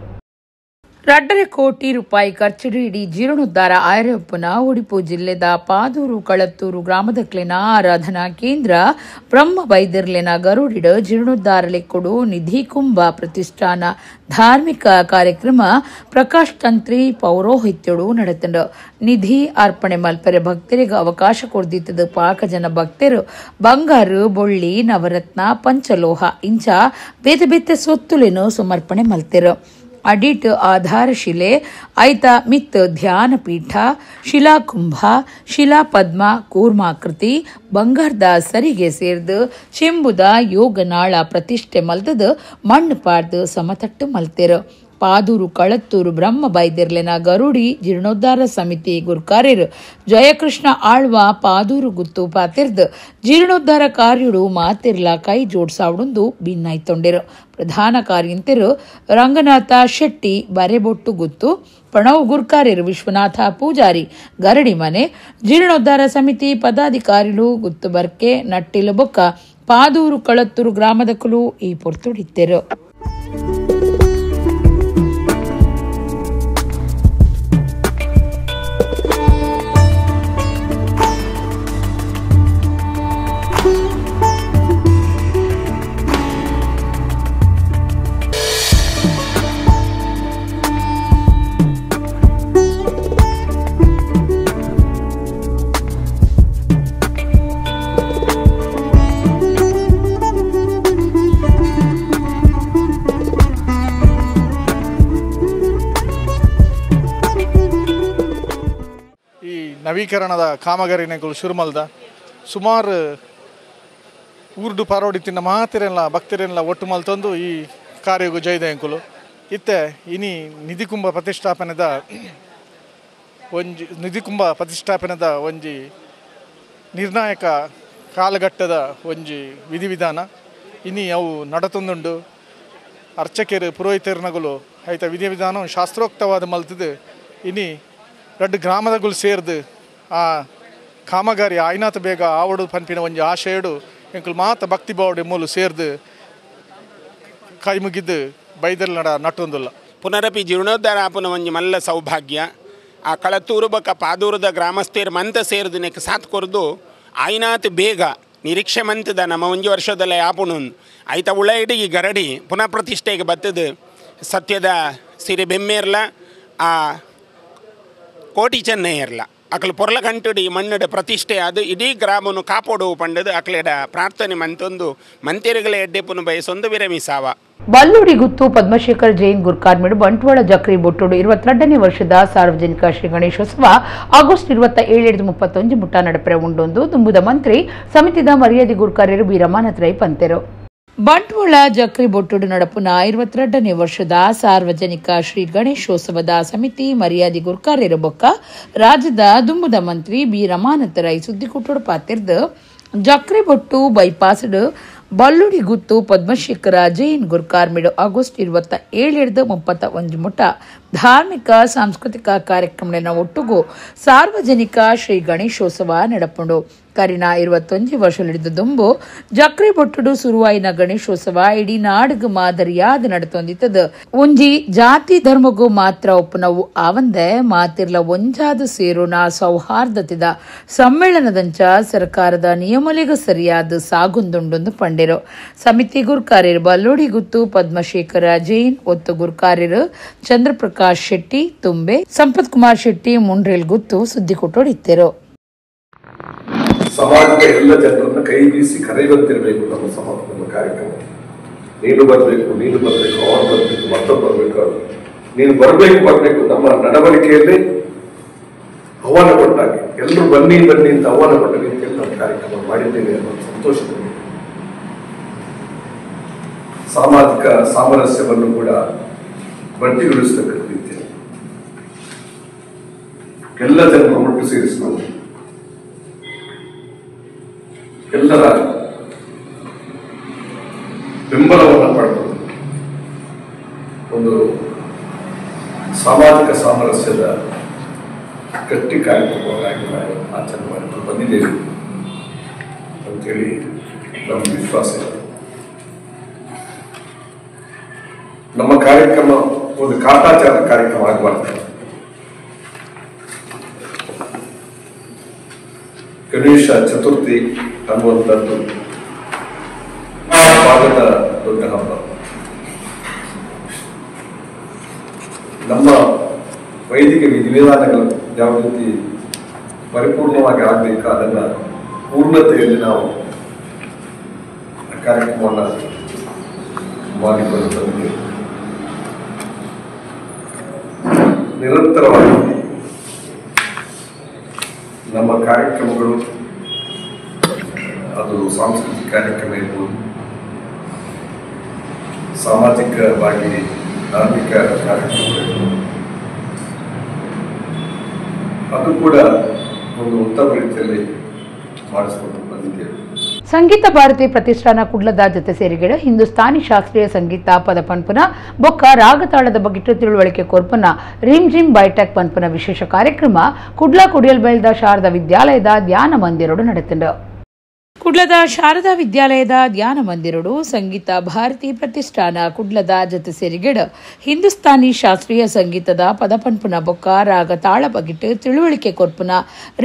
2.5 ಕೋಟಿ ರೂಪಾಯಿ ಖರ್ಚಿಡು ಇಡೀ ಜೀರ್ಣೋದ್ಧಾರ ಆಯರಪ್ಪನ ಉಡುಪು ಜಿಲ್ಲೆದ ಪಾದೂರು ಕಳತ್ತೂರು ಗ್ರಾಮದಕ್ಲೆನ ಆರಾಧನಾ ಕೇಂದ್ರ ಬ್ರಹ್ಮ ಬೈದರ್ಲೆನ ಗರುಡಿಡ ಜೀರ್ಣೋದ್ಧಾರ ಲೆಕ್ಕುಡು ನಿಧಿ ಕುಂಭ ಪ್ರತಿಷ್ಠಾನ ಧಾರ್ಮಿಕ ಕಾರ್ಯಕ್ರಮ ಪ್ರಕಾಶ್ ತಂತ್ರಿ ಪೌರೋಹಿತ್ಯಡು ನಡೆತಂಡು. ನಿಧಿ ಅರ್ಪಣೆ ಮಲ್ಪರೆ ಭಕ್ತರಿಗೆ ಅವಕಾಶ ಕೊಡ್ದಿತ್ತದ ಪಾಕ ಜನ ಭಕ್ತರು ಬಂಗಾರು ಬೊಳ್ಳಿ ನವರತ್ನ ಪಂಚಲೋಹ ಇಂಚ ಬೇತೆ ಬೇತೆ ಸೊತ್ತುಲೇನು ಸಮರ್ಪಣೆ ಮಲ್ತೆರು. ಅಡಿಟ್ ಆಧಾರಶಿಲೆ ಐತ ಮಿತ್ ಧ್ಯಾನಪೀಠ ಶಿಲಾಕುಂಭ ಶಿಲಾಪದ್ಮ ಕೂರ್ಮಾಕೃತಿ ಬಂಗಾರದ ಸರಿಗೆ ಸೇರ್ದು ಚೆಂಬುದ ಯೋಗನಾಳ ಪ್ರತಿಷ್ಠೆ ಮಲ್ದದ ಮಣ್ಣು ಪಾಡ್ದು ಸಮತಟ್ಟು ಮಲ್ತೆರು. ಪಾದೂರು ಕಳತ್ತೂರು ಬ್ರಹ್ಮ ಬೈದಿರ್ಲೆನ ಗರುಡಿ ಜೀರ್ಣೋದ್ಧಾರ ಸಮಿತಿ ಗುರ್ಕಾರ್ಯರು ಜಯಕೃಷ್ಣ ಆಳ್ವ ಪಾದೂರು ಗುತ್ತು ಪಾತಿರ್ದು ಜೀರ್ಣೋದ್ಧಾರ ಕಾರ್ಯುಡು ಮಾತಿರ್ಲ ಕೈ ಜೋಡ್ಸಾವಡೊಂದು ಭಿನ್ನಾಯ್ತೊಂಡಿರು. ಪ್ರಧಾನ ಕಾರ್ಯಂತೆರು ರಂಗನಾಥ ಶೆಟ್ಟಿ ಬರೆಬೊಟ್ಟು ಗುತ್ತು, ಪ್ರಣವ್ ಗುರ್ಕಾರ್ಯರು ವಿಶ್ವನಾಥ ಪೂಜಾರಿ ಗರಡಿ ಮನೆ, ಜೀರ್ಣೋದ್ಧಾರ ಸಮಿತಿ ಪದಾಧಿಕಾರಿಗಳು ಗುತ್ತು ಬರ್ಕೆ ನಟ್ಟಿಲು ಬೊಕ್ಕ ಪಾದೂರು ಕಳತ್ತೂರು ಗ್ರಾಮದ ಕುಲು ಈ ಪೊರ್ತುಡಿತ್ತೆರು. ನವೀಕರಣದ ಕಾಮಗಾರಿನೆಗಳು ಶುರು ಮಲ್ದ ಸುಮಾರು ಊರ್ಡು ಪಾರೋಡಿ ತಿನ್ನ ಮಾತಿರೆಲ್ಲ ಭಕ್ತರೆಲ್ಲ ಒಟ್ಟು ಮಲ್ತಂದು ಈ ಕಾರ್ಯಗೂ ಜೈದಯಂಕುಲು ಇತ್ತೆ ಇನಿ ನಿಧಿಕುಂಭ ಪ್ರತಿಷ್ಠಾಪನೆದ ಒಂಜಿ ನಿಧಿಕುಂಭ ಪ್ರತಿಷ್ಠಾಪನೆದ ಒಂಜಿ ನಿರ್ಣಾಯಕ ಕಾಲಘಟ್ಟದ ಒಂಜಿ ವಿಧಿವಿಧಾನ ಇನಿ ಅವು ನಡತೊಂದುಂಡು. ಅರ್ಚಕರು ಪುರೋಹಿತರ್ನಗುಲು ಐತ ವಿಧಿವಿಧಾನ ಶಾಸ್ತ್ರೋಕ್ತವಾದ ಮಲ್ತದು ಇನಿ ರಡ್ಡು ಗ್ರಾಮದಗುಲು ಸೇರ್ದು ಆ ಕಾಮಗಾರಿ ಆಯ್ನಾತ ಬೇಗ ಆವಡು ಪನ್ಪಿನ ಒಂಜಿ ಆಶಯಡು ಎಂಕುಲು ಮಾತ ಭಕ್ತಿ ಬಾವಡಿ ಮೂಲು ಸೇರ್ದು ಕೈ ಮುಗಿದ್ದು ಬೈದಲ್ ನಡ ನಟ್ಟೊಂದುಲ್ಲ. ಪುನರಪಿ ಜೀರ್ಣೋದ್ಧಾರ ಆಪುನ ಒಂಜಿ ಮಲ್ಲ ಸೌಭಾಗ್ಯ ಆ ಕಳತೂರು ಬೊಕ್ಕ ಪಾದೂರದ ಗ್ರಾಮಸ್ಥೇರ್ ಮಂತ ಸೇರ್ದು ನೆಕ್ ಸಾತ್ ಕೊರ್ದು ಆಯ್ನಾತ ಬೇಗ ನಿರೀಕ್ಷೆ ಮಂತದ ನಮ್ಮ ಒಂಜಿ ವರ್ಷದಲ್ಲೇ ಆಪುಣು ಐತ ಉಳ ಇಡೀ ಗರಡಿ ಪುನಃ ಪ್ರತಿಷ್ಠೆಗೆ ಬತ್ತದು ಸತ್ಯದ ಸಿರಿ ಬೆಮ್ಮೇರ್ಲ ಆ ಕೋಟಿ ಚೆನ್ನೈಯರ್ಲ ಅಕಲು ಪೊರ್ಲ ಕಂಟುಡಿ ಮಣ್ಣಡ ಪ್ರತಿಷ್ಠೆ ಅದು ಇಡೀ ಗ್ರಾಮನು ಕಾಪೋಡು ಪಂಡದು ಅಕ್ಲೆಡ ಪ್ರಾರ್ಥನೆ ಮಂತೊಂದು ಮಂತಿರುಗಳ ಎಡ್ಡೆಪುನು ಬಯಸೊಂದು ವಿರಮಿಸಾವ. ಬಲ್ಲೂಡಿ ಗುತ್ತು ಪದ್ಮಶೇಖರ್ ಜೈನ್ ಗುರ್ಕಾರ್ಮಿಡು ಬಂಟ್ವಾಳ ಜಕ್ರಿ ಬೊಟ್ಟೋಡು 22ನೇ ವರ್ಷದ ಸಾರ್ವಜನಿಕ ಶ್ರೀ ಗಣೇಶೋತ್ಸವ ಆಗಸ್ಟ್ 27 31 ಮುಟ್ಟ ನಡಪರೆ ಉಂಡೊಂದು ದುಂಬುದ ಮಂತ್ರಿ ಸಮಿತಿದ ಮರ್ಯಾದೆ ಗುರ್ಕಾರ್ಯರು ಬಿ ರಮಾನಾಥ್ ರೈ ಪಂತೆರು. ಬಂಟ್ವಾಳ ಜಕ್ರಿ ಬೊಟ್ಟೋಡು ನಡಪುನ 22ನೇ ವರ್ಷದ ಸಾರ್ವಜನಿಕ ಶ್ರೀ ಗಣೇಶೋತ್ಸವದ ಸಮಿತಿ ಮರ್ಯಾದೆ ಗುರ್ಕಾರ್ಯರು ಬೊಕ್ಕ ರಾಜ್ಯದ ದುಂಬುದ ಮಂತ್ರಿ ಬಿ ರಮಾನಾಥ ರೈ ಸುದ್ದಿಕೂಟೋಡು ಪಾತಿರ್ದು ಜಕ್ರಿ ಬೊಟ್ಟು ಬೈಪಾಸ್ಡ್ ಬಲ್ಲುಡಿ ಗುತ್ತು ಪದ್ಮಶೇಖರ ಜೈನ್ ಗುರ್ಕಾರ್ಮಿಡು ಆಗಸ್ಟ್ 27 31 ಮುಟ್ಟ ಧಾರ್ಮಿಕ ಸಾಂಸ್ಕೃತಿಕ ಕಾರ್ಯಕ್ರಮಗಳ ಒಟ್ಟುಗೂ ಸಾರ್ವಜನಿಕ ಶ್ರೀ ಗಣೇಶೋತ್ಸವ ನಡಪುಂಡು. ಕರಿನ 21 ವರ್ಷ ದುಂಬು ಜಕ್ರಿ ಬೊಟ್ಟುಡು ಸುರುವಾಯಿನ ಗಣೇಶೋತ್ಸವ ಇಡೀ ನಾಡುಗು ಮಾದರಿಯಾದ ನಡತೊಂದಿತ್ತದು. ಒಂಜಿ ಜಾತಿ ಧರ್ಮಗೂ ಮಾತ್ರ ಒಪ್ಪುನವು ಆವಂದೆ ಮಾತಿರ್ಲ ಒಂಜಾದ ಸೇರುನ ಸೌಹಾರ್ದತೆದ ಸಮ್ಮೇಳನದಂಚ ಸರ್ಕಾರದ ನಿಯಮಲಿಗೂ ಸರಿಯಾದ ಸಾಗುಂದುಂಡೊಂದು ಪಂಡಿರು. ಸಮಿತಿ ಗುರ್ಕಾರ್ಯರು ಬಲ್ಲೋಡಿ ಗುತ್ತು ಪದ್ಮಶೇಖರ ಜೈನ್, ಒತ್ತು ಗುರ್ಕಾರ್ಯರು ಚಂದ್ರಪ್ರಕಾಶ್ ಶೆಟ್ಟಿ ತುಂಬೆ, ಸಂಪತ್ ಕುಮಾರ್ ಶೆಟ್ಟಿ ಮುಂಡ್ರೇಲ್ ಗುತ್ತು ಸುದ್ದಿ ಕೊಟ್ಟೋಡಿತ್ತಿರು. ಸಮಾಜದ ಎಲ್ಲ ಜನರನ್ನು ಕೈ ಬೀಸಿ ಕರೆಯುವಂತಿರಬೇಕು ನಮ್ಮ ಸಮಾಜ, ನಮ್ಮ ಕಾರ್ಯಕ್ರಮ. ನೀನು ಬರಬೇಕು, ನೀನು ಬರಬೇಕು, ಅವನು ಬರಬೇಕು, ಮತ್ತೊಬ್ಬ ಬರಬೇಕು, ನೀನು ಬರಬೇಕು ಬರಬೇಕು. ನಮ್ಮ ನಡವಳಿಕೆಯಲ್ಲಿ ಆಹ್ವಾನ ಕೊಟ್ಟಾಗೆ ಎಲ್ಲರೂ ಬನ್ನಿ ಬನ್ನಿ ಅಂತ ಆಹ್ವಾನ ಕೊಟ್ಟ ರೀತಿಯಲ್ಲಿ ನಾವು ಕಾರ್ಯಕ್ರಮ ಮಾಡಿದ್ದೇವೆ ಅನ್ನೋ ಸಂತೋಷದಲ್ಲಿ ಸಾಮಾಜಿಕ ಸಾಮರಸ್ಯವನ್ನು ಕೂಡ ಗಟ್ಟಿಗೊಳಿಸತಕ್ಕ ರೀತಿಯಲ್ಲಿ ಎಲ್ಲ ಜನರನ್ನು ಒಟ್ಟು ಸೇರಿಸಿಕೊಂಡು ಎಲ್ಲರ ಬೆಂಬಲವನ್ನು ಪಡೆದು ಒಂದು ಸಾಮಾಜಿಕ ಸಾಮರಸ್ಯದ ಗಟ್ಟಿ ಕಾರ್ಯಕ್ರಮವಾಗಿ ನಾವು ಆಚರಣೆ ಮಾಡಿಕೊಂಡು ಬಂದಿದ್ದೇವೆ ಅಂತೇಳಿ ನಮ್ಮ ವಿಶ್ವಾಸ ಇದೆ. ನಮ್ಮ ಕಾರ್ಯಕ್ರಮ ಒಂದು ಕಾಟಾಚಾರದ ಕಾರ್ಯಕ್ರಮ ಆಗಬಾರ್ದು. ಗಣೇಶ ಚತುರ್ಥಿ ಅನ್ನುವಂಥದ್ದು ಭಾಗದ ದೊಡ್ಡ ಹಬ್ಬ. ನಮ್ಮ ವೈದಿಕ ವಿಧಿವಿಧಾನಗಳು ಯಾವ ರೀತಿ ಪರಿಪೂರ್ಣವಾಗಿ ಆಗಬೇಕು ಅದನ್ನು ಪೂರ್ಣತೆಯಲ್ಲಿ ನಾವು ಕಾರ್ಯಕ್ರಮವನ್ನು ಮಾಡಿಕೊಂಡು ಬಂದಿದ್ದೇವೆ. ನಿರಂತರವಾಗಿ ನಮ್ಮ ಕಾರ್ಯಕ್ರಮಗಳು, ಅದು ಸಾಂಸ್ಕೃತಿಕ ಕಾರ್ಯಕ್ರಮ ಇರ್ಬೋದು, ಸಾಮಾಜಿಕವಾಗಿ ಧಾರ್ಮಿಕ ಕಾರ್ಯಕ್ರಮಗಳಿರ್ಬೋದು, ಅದು ಕೂಡ ಒಂದು ಉತ್ತಮ ರೀತಿಯಲ್ಲಿ ಮಾಡಿಸಿಕೊಂಡು ಬಂದಿದ್ದೇವೆ. ಸಂಗೀತ ಭಾರತಿ ಪ್ರತಿಷ್ಠಾನ ಕುಡ್ಲದ ಜೊತೆ ಸೇರಿಗೆಡ ಹಿಂದೂಸ್ತಾನಿ ಶಾಸ್ತ್ರೀಯ ಸಂಗೀತ ಪದ ಪನ್ಪುನ ಬೊಕ್ಕ ರಾಗತಾಳದ ಬಗಿಟ್ಟು ತಿಳುವಳಿಕೆ ಕೊರ್ಪುನ ರಿಮ್ ಜಿಮ್ ಬೈಟೆಕ್ ಪನ್ಪುನ ವಿಶೇಷ ಕಾರ್ಯಕ್ರಮ ಕುಡ್ಲ ಕುಡಿಯಲ್ಬೈಲ್ದ ಶಾರದಾ ವಿದ್ಯಾಲಯದ ಧ್ಯಾನ ಮಂದಿರಡು ನಡೆತಂಡು. ಕುಡ್ಲದ ಶಾರದಾ ವಿದ್ಯಾಲಯದ ಧ್ಯಾನ ಮಂದಿರಡು ಸಂಗೀತ ಭಾರತಿ ಪ್ರತಿಷ್ಠಾನ ಕುಡ್ಲದ ಜೊತೆ ಸೇರಿಗೆಡ ಹಿಂದೂಸ್ತಾನಿ ಶಾಸ್ತ್ರೀಯ ಸಂಗೀತದ ಪದಪನ್ಪುನ ಬೊಕ್ಕ ರಾಗ ತಾಳ ಬಗಿಟ್ಟು ತಿಳುವಳಿಕೆ ಕೊರ್ಪುನ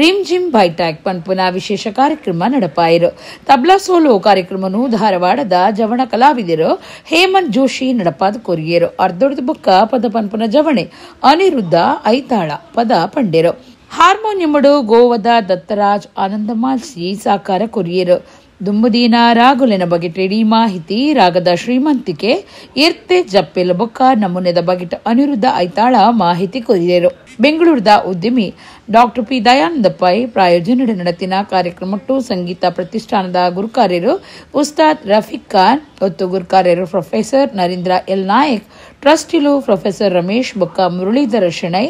ರಿಮ್ ಜಿಮ್ ಬೈಟ್ಯಾಕ್ ಪನ್ಪುನ ವಿಶೇಷ ಕಾರ್ಯಕ್ರಮ ನಡಪಾಯಿರು. ತಬ್ಲಾ ಸೋಲೋ ಕಾರ್ಯಕ್ರಮನು ಧಾರವಾಡದ ಜವಣ ಕಲಾವಿದರು ಹೇಮಂತ್ ಜೋಶಿ ನಡಪಾದ ಕೊರಿಯರು. ಅರ್ಧೊಡ್ದ ಬೊಕ್ಕ ಪದಪನ್ಪುನ ಜವಣೆ ಅನಿರುದ್ಧ ಐತಾಳ ಪದ ಪಂಡೆರು. ಹಾರ್ಮೋನಿಯముಡು ಗೋವದ ದತ್ತರಾಜ್ ಆನಂದಮಾಲ್ಸಿ ಸಾಕಾರ ಕೊರಿಯರು. ದುಂಬುದೀನ ರಾಗುಲಿನ ಬಗೆಟೆಡಿ ಮಾಹಿತಿ ರಾಗದ ಶ್ರೀಮಂತಿಕೆ ಇರ್ತೆ ಜಪ್ಪೆಲ ಬೊಕ್ಕ ನಮೂನೆದ ಬಗೆಟ ಅನಿರುದ್ಧ ಐತಾಳ ಮಾಹಿತಿ ಕೊರಿಯರು. ಬೆಂಗಳೂರದ ಉದ್ಯಮಿ ಡಾಕ್ಟರ್ ಪಿ ದಯಾನಂದ ಪೈ ಪ್ರಾಯೋಜನೆ ನಡೆತಿನ ಕಾರ್ಯಕ್ರಮಟ್ಟು ಸಂಗೀತ ಪ್ರತಿಷ್ಠಾನದ ಗುರುಕಾರ್ಯರು ಉಸ್ತಾದ್ ರಫೀಕ್ ಖಾನ್ ಒತ್ತು ಗುರುಕಾರ್ಯರು ಪ್ರೊಫೆಸರ್ ನರೇಂದ್ರ ಎಲ್ ನಾಯಕ್, ಟ್ರಸ್ಟಿಲು ಪ್ರೊಫೆಸರ್ ರಮೇಶ್ ಬೊಕ್ಕ Muralidhara Shenoy,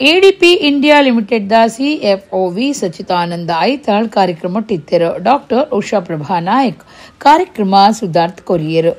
ADP India limited the CFO V Sachidananda Aithal ಕಾರ್ಯಕ್ರಮ ಟಿತ್ತೆರು. ಡಾಕ್ಟರ್ ಉಷಾ ಪ್ರಭಾ ನಾಯಕ್ ಕಾರ್ಯಕ್ರಮ ಸುಧಾರ್ಥ ಕೊರಿಯರು.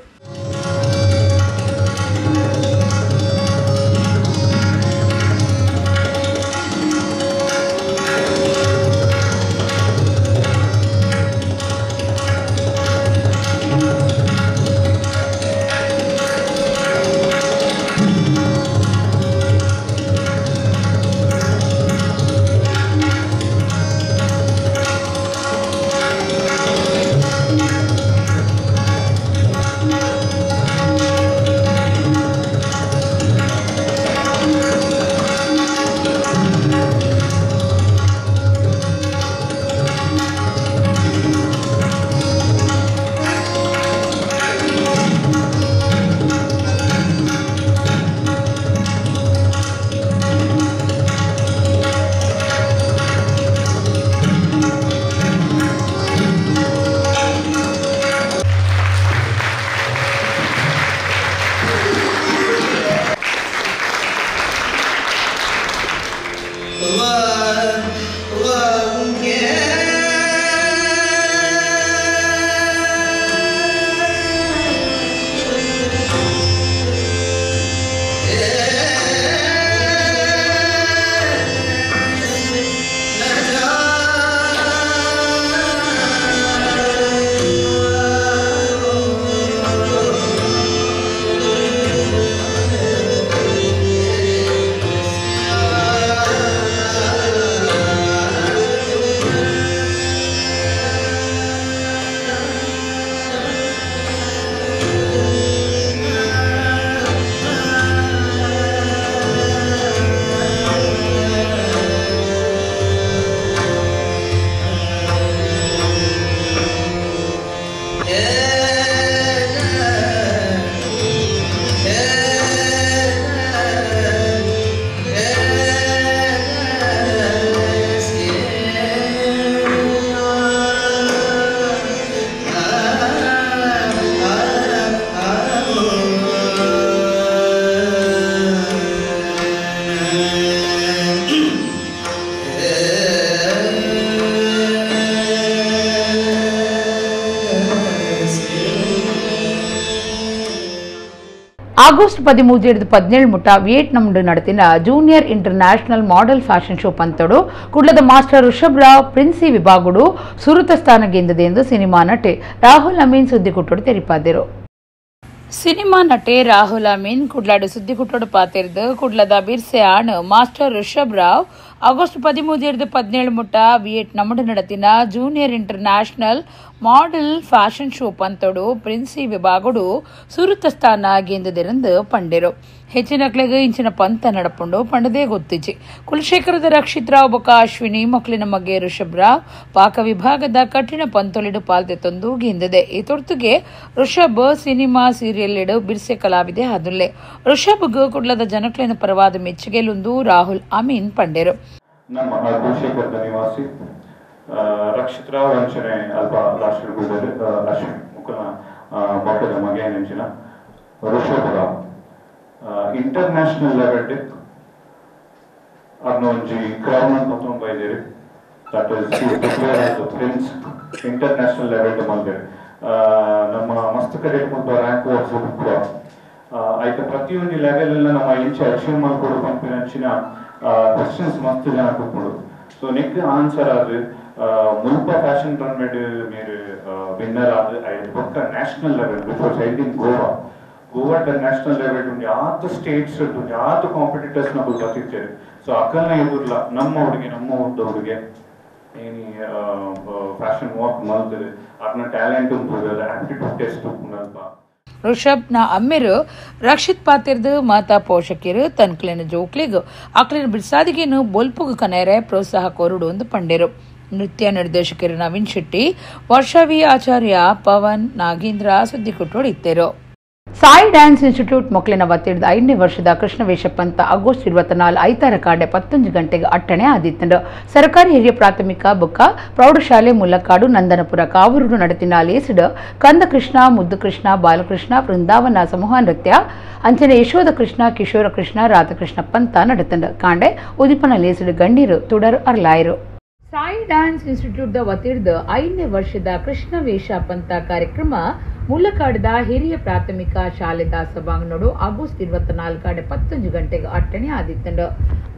ಆಗಸ್ಟ್ 13-17 ಮುಟ ವಿಯೆಟ್ನಾಂ ನಡೆತಿನ junior international model fashion show ಪಂತಡು ಕುಡ್ಲದ ಮಾಸ್ಟರ್ ಋಷಭ್ ರಾವ್ ಪ್ರಿನ್ಸಿ ವಿಭಾಗಡು ಸುರುತ ಸ್ಥಾನ ಗೆಂದಿದೆ ಎಂದು ಸಿನಿಮಾ ನಟೆ ರಾಹುಲ್ ಅಮೀನ್ ಸುದ್ದಿಕುಟ್ಟುಡು ತೆರಿಪಾದರು. ಸಿನಿಮಾ ನಟೆ ರಾಹುಲ್ ಅಮೀನ್ ಕುಡ್ಲಾಡು ಸುದ್ದಿಕುಟ್ಟೋಡು ಪಾತೆರ್ದು ಕುಡ್ಲದ ಬಿರ್ಸೆ ಆಣ್ ಮಾಸ್ಟರ್ ಋಷಭ್ ರಾವ್ ಆಗಸ್ಟ್ 13-17 ಮುಟ್ಟ ವಿಯೆಟ್ನಾಂಡ್ ನಡತಿನ junior international model fashion show ಪಂತೊಡು ಪ್ರಿನ್ಸಿ ವಿಭಾಗಡು ಸುರುತ ಸ್ಥಾನ ಗೆಂದದಿರಂದು ಪಂಡೆರು. ಹೆಚ್ಚಿನಕ್ಲೆಗ್ ಇಂಚಿನ ಪಂತ ನಡಪುಂಡು ಪಂಡದೇ ಗೊತ್ತಿಜಿ. ಕುಲಶೇಖರದ ರಕ್ಷಿತ್ ರಾವ್ ಬೊಕ ಅಶ್ವಿನಿ ಮಕ್ಳಿನ ಮಗೆ ಋಷಭ್ ರಾವ್ ಪಾಕ ವಿಭಾಗದ ಕಠಿಣ ಪಂತೊಲಿಡು ಪಾಲ್ದೆತೊಂದು ಗೆಂದಿದೆ. ಈ ತೊರ್ತುಗೆ ಋಷಭ್ ಸಿನಿಮಾ ಸೀರಿಯಲ್ ಬಿರ್ಸೆ ಕಲಾವಿದೆ ಆದುಲ್ಲೆ. ಋಷಭ್ ಕುಡ್ಲದ ಜನಕ್ಲೆನ ಪರವಾದ ಮೆಚ್ಚುಗೆಲುಂದು ರಾಹುಲ್ ಅಮೀನ್ ಪಂಡೆರು. ನಮ್ಮ ಕುಲಶೇಖರದ ನಿವಾಸಿ ರಕ್ಷಿತ್ ರಾವ್ ಅಂಚನೆ ಅಲ್ಪ ಲಾಸ್ಟ್ ಅಶ್ವಿನಿ ಮುಕುಲ ಮಕ್ಕಳ ಮಗೆ ಅಂಚಿನ ಋಷಭ್ ರಾವ್ ಇಂಟರ್ನ್ಯಾಷನಲ್ ಲೆವೆಲ್ ಅರ್ನ ಒಂಜಿ ಕ್ರೌನ್ ಅಂತ ಬೈದಿರಿ. That is declare as prince international level ಮಲ್ದಿರಿ. ನಮ್ಮ ಮಸ್ತ್ ಕಡೆ ಮುಲ್ಪ ರ್ಯಾಂಕ್ ಬುಕ್ ಆಯ್ತು. ಪ್ರತಿಯೊಂದು ಲೆವೆಲ್ ನಮ್ಮ ಇಂಚೆ ಅಚೀವ್ ಮಾಡ್ಕೊಡು ಪನ್ಪಿನ ಅಂಚಿನ ಕ್ವಶನ್ಸ್ ಮಸ್ತ್ ಜನ ಕೊಟ್ಕೊಡು. ಸೊ ನೆಕ್ ಆನ್ಸರ್ ಆದ್ ಮುಲ್ಪ ಫ್ಯಾಷನ್ ರನ್ವೇಡ್ ಮೇರ್ ವಿನ್ನರ್ ಆದ್ ಬೊಕ್ಕ national level which was held in Goa. Goa national level ಯಾತ ಸ್ಟೇಟ್ಸ್ ಯಾತ ಕಾಂಪಿಟೇಟರ್ಸ್ ನಾ ಬರ್ತಿರ್ತಾರೆ. ಸೊ ಅಕ್ಕಲ್ನ ಎದುರ್ಲ ನಮ್ಮ ಹುಡುಗೆ ನಮ್ಮ ಊರ್ದ ಹುಡುಗೆ ಏನಿ ಫ್ಯಾಷನ್ ವಾಕ್ ಮಲ್ತದೆ ಅರ್ನ ಟ್ಯಾಲೆಂಟ್ ಉಂಟು ಆಪ್ಟಿಟ್ಯೂಡ್ ಟೆಸ್ಟ್ ಉಂಟು. ಋಷಭ್ ನ ಅಮ್ಮೆರು ರಕ್ಷಿತ್ ಪಾತಿರ್ದು ಮಾತಾ ಪೋಷಕರು ತನ್ಕ್ಲಿನ ಜೋಕ್ಲಿಗ್ ಅಕ್ಲಿನ ಬಿರ್ಸಾದಿಗೇನು ಬೊಲ್ಪುಗು ಕನೇರೆ ಪ್ರೋತ್ಸಾಹ ಕೋರುಡು ಒಂದು ಪಂಡೆರು. ನೃತ್ಯ ನಿರ್ದೇಶಕರು ನವೀನ್ ಶೆಟ್ಟಿ, ವರ್ಷವಿ ಆಚಾರ್ಯ, ಪವನ್ ನಾಗೇಂದ್ರ ಸುದ್ದಿಕುಟ್ಟೋಡು ಇತ್ತೇರು. ಸಾಯಿ ಡ್ಯಾನ್ಸ್ ಇನ್ಸ್ಟಿಟ್ಯೂಟ್ ಮಕ್ಕಳಿನ ವತಿಯಿಂದ 5ನೇ ವರ್ಷದ ಕೃಷ್ಣವೇಷ ಪಂತ ಆಗಸ್ಟ್ 24 ಐತಾರ ಕಾಂಡೆ 11 ಗಂಟೆಗೆ ಅಟ್ಟಣೆ ಆದಿತ್ತಂಡು. ಸರ್ಕಾರಿ ಹಿರಿಯ ಪ್ರಾಥಮಿಕ ಬೊಕ್ಕ ಪ್ರೌಢಶಾಲೆ ಮುಲ್ಲಕಾಡು ನಂದನಪುರ ಕಾವೂರು ನಡತಿನ ಲೇಸಿಡ್ ಕಂದಕೃಷ್ಣ, ಮುದ್ದುಕೃಷ್ಣ, ಬಾಲಕೃಷ್ಣ, ವೃಂದಾವನ ಸಮೂಹ ನೃತ್ಯ ಅಂಚನೆ ಯಶೋಧ ಕೃಷ್ಣ, ಕಿಶೋರ ಕೃಷ್ಣ, ರಾಧಾಕೃಷ್ಣ ಪಂತ ನಡತಂಡು. ಕಾಂಡೆ ಉದಿಪನ ಲೇಸಿಡ್ ಗಣ್ಣೀರು ತುಡರು ಅರ್ಲಾಯರು. ಸಾಯಿ ಡ್ಯಾನ್ಸ್ ಇನ್ಸ್ಟಿಟ್ಯೂಟ್ the ವತಿರ್ದ 5ನೇ ವರ್ಷದ ಕೃಷ್ಣವೇಷ ಪಂತ ಕಾರ್ಯಕ್ರಮ ಮುಲ್ಲಕಾಡದ ಹಿರಿಯ ಪ್ರಾಥಮಿಕ ಶಾಲೆದ ಸಭಾಂಗಣೋಡು ಆಗಸ್ಟ್ 24 11 ಗಂಟೆಗೆ ಅಟ್ಟಣೆ ಆದಿತ್ತಂಡು.